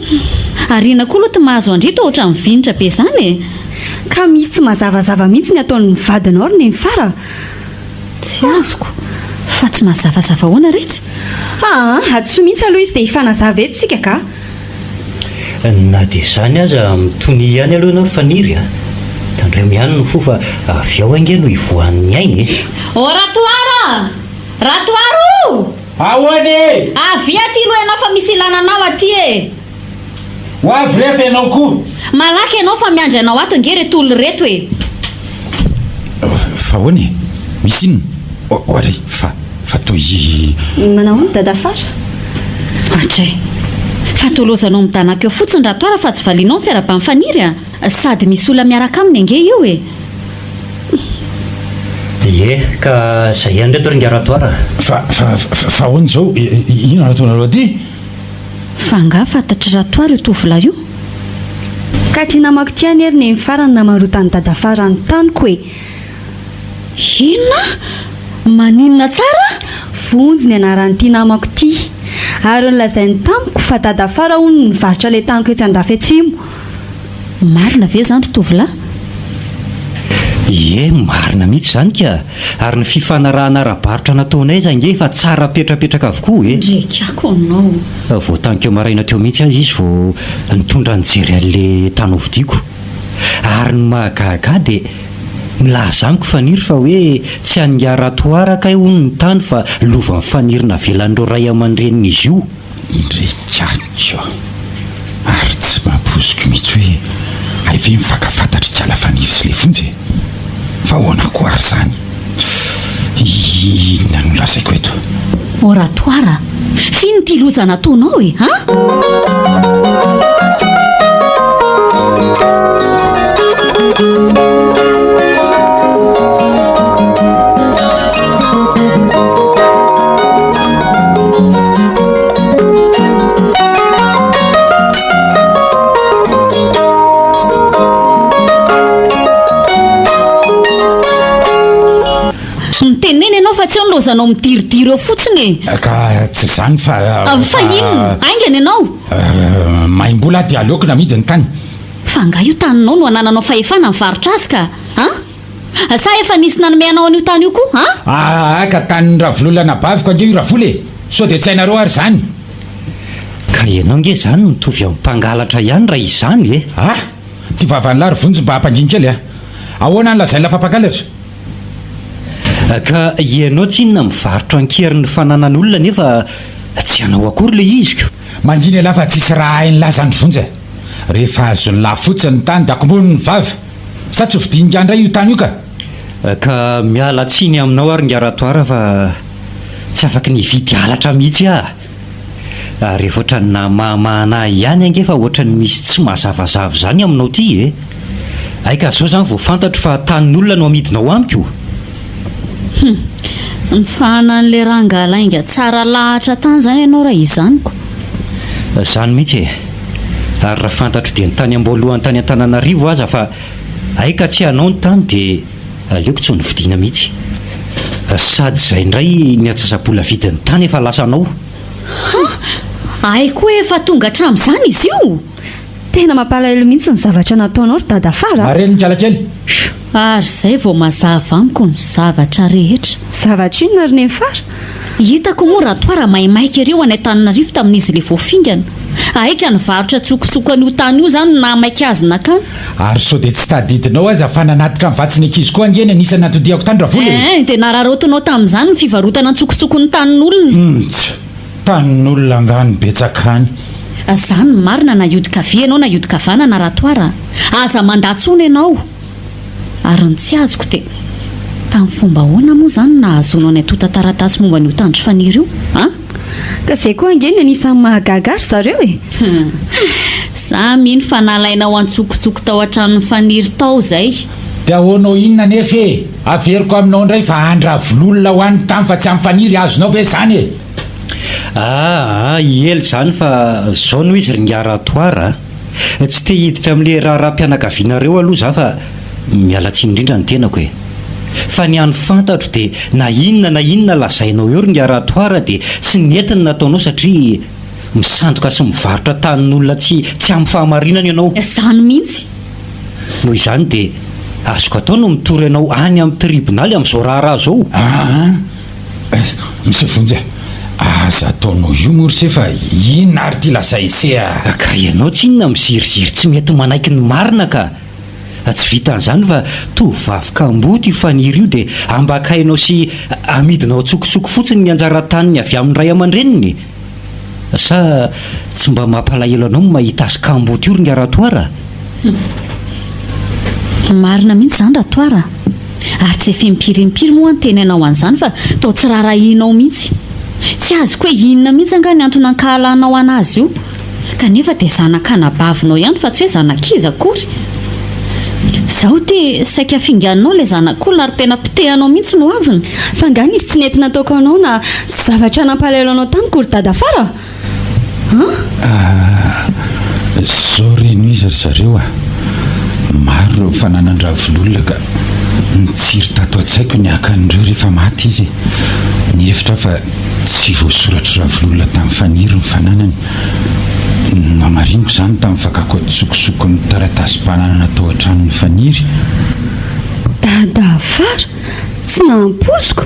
Ary inona koa aloha ty mahazo an-dry toa ohatran'ny vinitra be izany e! Ka misy tsy mazavazava mihitsy ny ataon'ny vadinao ry Nenifara a! Tsy azoko! Fa tsy mazavazava ahoana retsy? Aa, hadisoa mihitsy aloha izy dia hifanazava eto isika ka! Na dia izany aza, mitonia ihany aloha ianao ry Faniry a! Tandremo ihany ny fo fa avy ao ange no hivoahan'ny aina e! Oh Ratoaro a! Ratoaro o! Ahoana e? Avia aty aloha ianao fa misy ilana anao aty e! Ho avy re fa ianao koa! Malaky ianao fa miandry anao ato ange ireto olona ireto e! Fa ahoana e? Misy inona? Oa re, fa fa toa i. Manahoana Dadafara? Atray. Fa toa lozanao midanaka eo fotsiny Ratoara fa tsy valianao ny fiarahaban'i Faniry a! Sady misy olona miaraka aminy ange io e! Ie, ka zay ihany reto ry ingahy Ratoara a! Fa fa fa ahoana izao? Inona no ataonareo aty? Fa angaha fantatr'i Ratoara io tovolahy io? Ka ty namako ty anie ry Nenifara no namarotan'i Dadafara ny taniko e! Inona? Maninona tsara? Vonjy ny anaran'ity namako ity. Ary nolazainy tamiko fa dadafara hono no nivarotra ilay taniko etsy andafy atsimo. Marina ve izany ry tovolahy? Ie, marina mihitsy izany ka! Ary ny fifanarahana ara-barotra nataonay aza ange efa tsara petrapetraka avokoa e! Ndrekako anao! Vao tanikeo maraina teo mihitsy aza izy vao nitondra nijery an'ilay tany hovidiako. Ary ny mahagaga ahy dia milaza amiko Faniry fa hoe tsy an'i Ratoara kay hono ny tany fa lovan'i Faniry navelan'ireo ray aman-drenin'izy io. Ndrekako ary tsy mampoiziko mihitsy hoe hay ve mifankafantatry kala Faniry sy Levonjy e! Fa ahoana koa ary izany? Inona no lazaiko eto? Oratoire a! F'inona ity loza nataonao e? An? Mitenena ianao fa tsy eo ny lozanao midiridiry eo fotsiny e! Ka tsy izany fa. Fa inona? Haingana ianao! Maimbola aho dia aleoko namidy ny tany. Fa angaha io taninao no anananao fahefana mivarotra azy ka? An? Sa efa nisy nanome anao an'io tany io koa an? Aa ka tanin'i Ravololona anabaviko ange io Ravola e! Sao dia tsy hainareo ary izany? Ka ianao nge izany mitovy amin'ny mpangalatra ihany raha izany e! Ah! Ty vavan'lah ry Vonjy mba ampangino kely a! Ahoana ny lazain'lah fa mpangalatra? Ka ianao tsinona mivarotra an-keriny fananan'olona nefa tsy anao akory ilay izy ko! Mangina elah fa tsisy raha hain'lah zany ry Vonjy a! Rehefa azon'lah fotsiny ny tany dia akombony ny vava! Sa tsy hovidian'ingahy indray io tany io ka? Ka miala tsiny aminao ary ingahy Ratoara fa tsy afaky ny hividy halatra mihitsy aho. Ary efa ohatran'ny namahamahana ahy ihany ange fa ohatran'ny misy tsy mazavazava izany aminao ity e! Hay ka zao izany vao fantatro fa tanin'olona no amidinao amiko? Hum! Mifahana an'ilay rangahy lainga tsara lahatra tany izany ianao raha izany ko! Izany mihitsy e! Ary raha fantatro dieny tany am-boalohany tany Antananarivo aza fa hay ka tsy anao ny tany dia aleoko tsy ho novidiana mihitsy. Sady izay indray ny antsasa-bola vidin'ny tany efa lasanao. Ha! Hay koa efa tonga hatramin'izany izy io? Tena mampalahelo mihitsy ny zavatra nataonao ry dadafara a! Marely ny kalakely. Ary izay vao mazava amiko ny zavatra rehetra. Zavatra inona ry nenifara? Hitako moa Ratoara maimaika ery ho any Antananarivo tamin'izy ilay voafingana. Aika nivarotra an-tsokosoko an'io tany io izany no nahamaika azy nakany. Ary sao dia tsy tadidinao aza fa nanatitra ny vatsin'ny ankizy koa ange ny anisan'ny natodihako tany Ravola e! Eeh, dia nararaotinao tamin'izany ny fivarotana an-tsokosoko ny tanin'olona. Mts! Tanin'olona angaha no betsaka any? Izany no marina na hiodin-kavia ianao na hiodin-kavanana Ratoara a! Aza mandà intsony ianao! Ary ny tsy azoko dia, tamin'ny fomba ahoana moa izany no nahazoanao ny antontan-taratasy momba an'io tandro faniry io? An? Ka izay koa ange ny anisan'ny mahagaga ahy ry zareo e! Za mino fa nalainao antsokosoko tao an-tranon'i Faniry tao izay. Dia ahoanao inona anefa e? Averiko aminao indray fa andravololona ho an'ny tany fa tsy amin'i Faniry, azonao ve izany e? Aa, i ela izany fa zao no izy ry ingahy Ratoara a! Tsy te hiditra amin'ilay raharaham-pianakavianareo aloha za fa miala tsiny indrindra ny tenako e! Fa ny hany fantatro dia na inona na inona lazainao eo ry Ngaratoara dia tsy nety ny nataonao satria misandoka sy mivarotra tanin'olona tsy tsy amin'ny fahamarinana ianao. Izany mihitsy! Noho izany dia azoko atao no mitory anao any amin'ny tribonaly amin'izao raharaha izao. Aa! Eh, Monsieur Vonjy a! Aza ataonao io moa ry se fa inona ary ity lazain'i se a! Ka ianao tsinona miziriziry tsy mety manaiky ny marina ka! Tsy vitan'izany fa tovovavy kamboty io Faniry io dia ambakainao sy amidinao an-tsokosoko fotsiny ny anjara taniny avy amin'ny ray aman-dreniny! Sa tsy mba mampalahelo anao ny mahita azy kamboty io ry Ngaratoara? Marina mihitsy izany Ratoara a! Ary tsy efa impiry impiry moa aho niteny anao an'izany fa toa tsy raharahianao mihitsy. Tsy azoko hoe inona mihitsy angaha ny antony ankahalanao an'azy io. Kanefa dia zanak'anabavinao ihany fa tsy hoe zanak'iza akory. Izao ity saika finganinao ilay zanak'olona ary tena potehanao mihitsy ny hoaviny. Fa angaha nisy tsy nety nataoko anao na zavatra nampalahelo anao tamiko ry dadafara a? Ah, zao re no izy ry zareo a! Maro ireo fananan-dravololona ka nitsiry tato an-tsaiko ny haka an'ireo rehefa maty izy e! Nihevitra aho fa. Tsy voasoratr'i Ravololona tamin'ny faniry ny fananany. Nohamariniko izany tamin'ny fakako an-tsokosoko ny taratasim-pananana tao an-tranon'i Faniry. Dadafara! Tsy nampoiziko!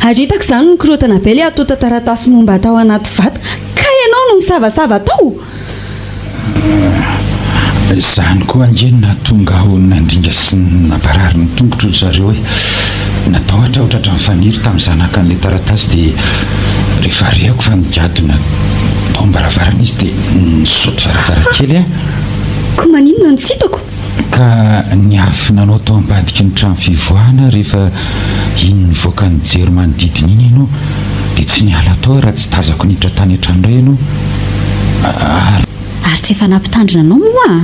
Ary hitako izany nikorontana be ilay antontan-taratasy momba tao anaty vata, ka ianao no nisavasava tao! Izany koa ange no nahatonga aho nandringa sy namparary ny tongotro ry zareo e! Natahotra aho tratran'i Faniry tamin'ny zanaka an'ilay taratasy dia rehefa rehako fa nigadona tao am-baravarana izy dia nisaoty varavarankely aho. Koa maninona no tsy hitako? Ka niafina anao tao ambadiky ny trano fivoahana aho rehefa iny nivoaka nijery manodidina iny ianao dia tsy niala tao aho raha tsy tazako niditra tany an-trano indray ianao ary. Ary tsy efa nampitandrina anao moa an?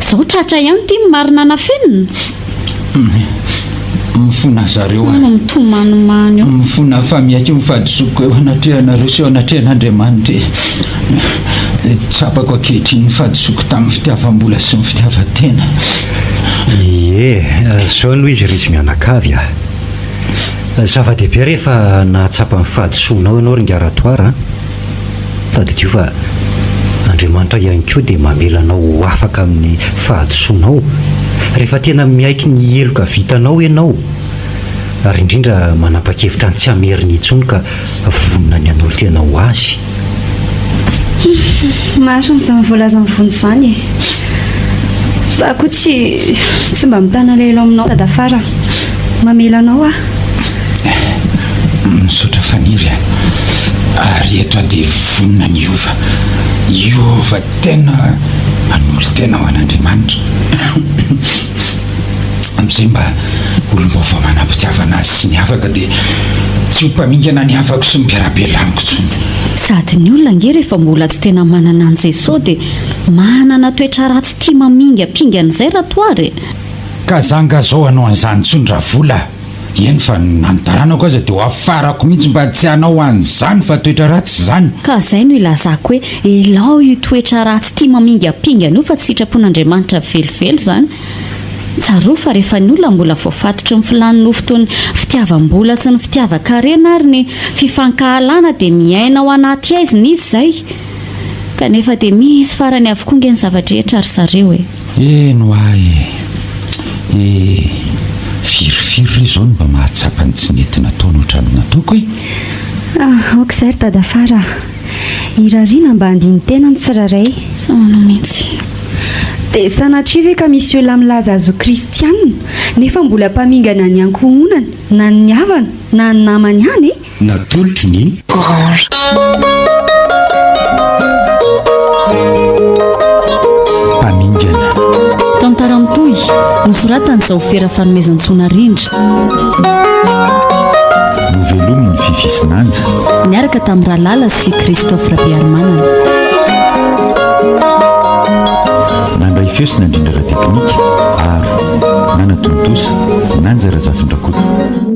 Zao tratra ihany ity ny marina nafenina. Mifona zareo a. Hono mitomanimany eo. Mifona fa miaiky ny fahadisoako eo anatrehanareo sy eo anatrehan'Andriamanitra e. Tsapako ankehitriny ny fahadisoako tamin'ny fitiavam-bola sy ny fitiavan-tena. Ie, zao no izy ry izy mianakavy a. Zava-dehibe rehefa nahatsapa ny fahadisoanao ianao ry Ingahy Ratoara a. Tadidio fa Andriamanitra ihany koa dia mamela anao ho afaka amin'ny fahadisoanao rehefa tena miaiky ny heloka vitanao ianao ary indrindra manapa-kevitra ny tsy hamerina intsony ka vonona ny hanolo-tena ho Azy. Marina izany voalazan'i Vonjy izany e! Za koa tsy tsy mba mitana alahelo aminao Dadafara a! Mamela anao aho. Misaotra Faniry a! Ary eto aho dia vonona ny hiova. Hiova tena hanolo-tena ho an'Andriamanitra. Amin'izay mba olom-baovao manam-pitiavana azy sy ny hafa ka dia tsy ho mpamingana ny havako sy ny mpiara-belona amiko intsony. Sady ny olona ange rehefa mbola tsy tena manana an'i Jesoa dia manana toetra ratsy tia mamingampingana izay Ratoara e! Ka za nga zao hanao an'izany intsony Ravola a! Eny fa na ny taranako aza dia ho afarako mihitsy mba tsy hanao an'izany fa toetra ratsy izany. Ka zay no ilazako hoe elao io toetra ratsy tia mamingampingana io fa tsy sitrapon'Andriamanitra velively izany. Tsarovy fa rehefa ny olona mbola voafatotry ny filàn'ny nofo toy ny fitiavam-bola sy ny fitiavan-karena ary ny fifankahalana dia miaina ao anaty haizina izy izay. Kanefa dia misy farany avokoa nge ny zava-drehetra ry zareo e. Eny hoa e! E! Firifiry re izao no mba mahatsapa ny tsy nety nataony ohatran'ny nataoko e! Ah, aoka izay ry Dadafara a! Irariana mba handini-tena ny tsirairay. Saona mihitsy. Dia sanatria ve ka misy olona milaza azy ho kristianina nefa mbola mpamingana ny ankohonany na ny havana na ny namany ihany e? Natolotry ny. Orange. Mpamingana. Tantara mitohy, nosoratan'i Zaofera Fanomezantsoa Narindra. Novelomin'i Fiffi sy Nanja. Niaraka tamin'i Ralala sy Christophe Rabearimanana. Nandray feo sy nandrindra ara-teknika, Aro. Nanatontosa, Nanja Razafindrakoto.